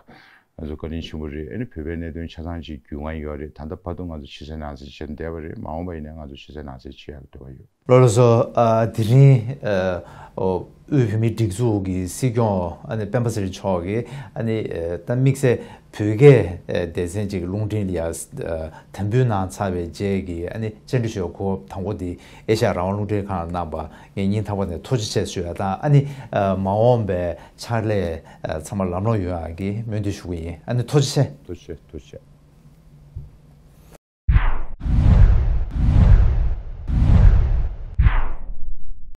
ང་ཚོ་བཀའ་དྲིན་ཆེན་པོ་རེད། ཨ་ནི་བོད་པའི་གནད་དོན་ཆ་ཚང་ཅིག་རྒྱུས་མངའ་ཡོད་རེད། ད་ལྟ་བར་དུ་ང་ཚོ་ཕྱི་གསལ་ནང་གསལ་བྱས་བསྡད་པ་རེད། མ་འོངས་པ་ཡིན་ནའི་ང་ཚོ་ཕྱི་གསལ་ནང་གསལ་བྱེད་ཡ་ལ་འདོད་པ་ཡོད། ལགས་སོ། ཨ། དེ་རིང་། ཨ། ཨོ། དབུས་བོད་མིའི་སྒྲིག་འཛུགས་ཀྱི་སྲིད་སྐྱོང་ཨ་ནི་སྤེན་པ་ཚེ་རིང་མཆོག་གིས་ཨ་ནི། ཨ། ད་དམིགས་བསལ་བོད་སྐད་སྡེ་ཚན་གཅིག་གི་རླུང་འཕྲིན་ལ་ཡ། ཨ། དམ་འབུལ་གནང་ཚར་བའི་རྗེས་ཀྱི་ཨ་ནི་བཅར་འདྲི་ཞུ་བའི་གོ་སྐབས་དང་པོ་དེ་ཨེ་ཤ་ཡ་རང་དབང་རླུང་འཕྲིན་ཁང་ལ་གནང་བར་ངས་སྙིང་ཐག་པ་ནས་ཐུགས་རྗེ་ཆེ་ཞུ་ཡ་དང་། ཨ་ནི། ཨ། མ་འོངས་པའི་ཕྱག་ལས། ཨ། ཚང་མ་ལམ་ལྷོང་ཡོང་ཡ་གི་སྨོན་འདུན་ཞུ་གི་ཡིན། ཨ་ནི་ཐུགས་རྗེ་ཆེ། ཐུགས་རྗེ་ཆེ། ཐུགས་རྗེ་ཆེ།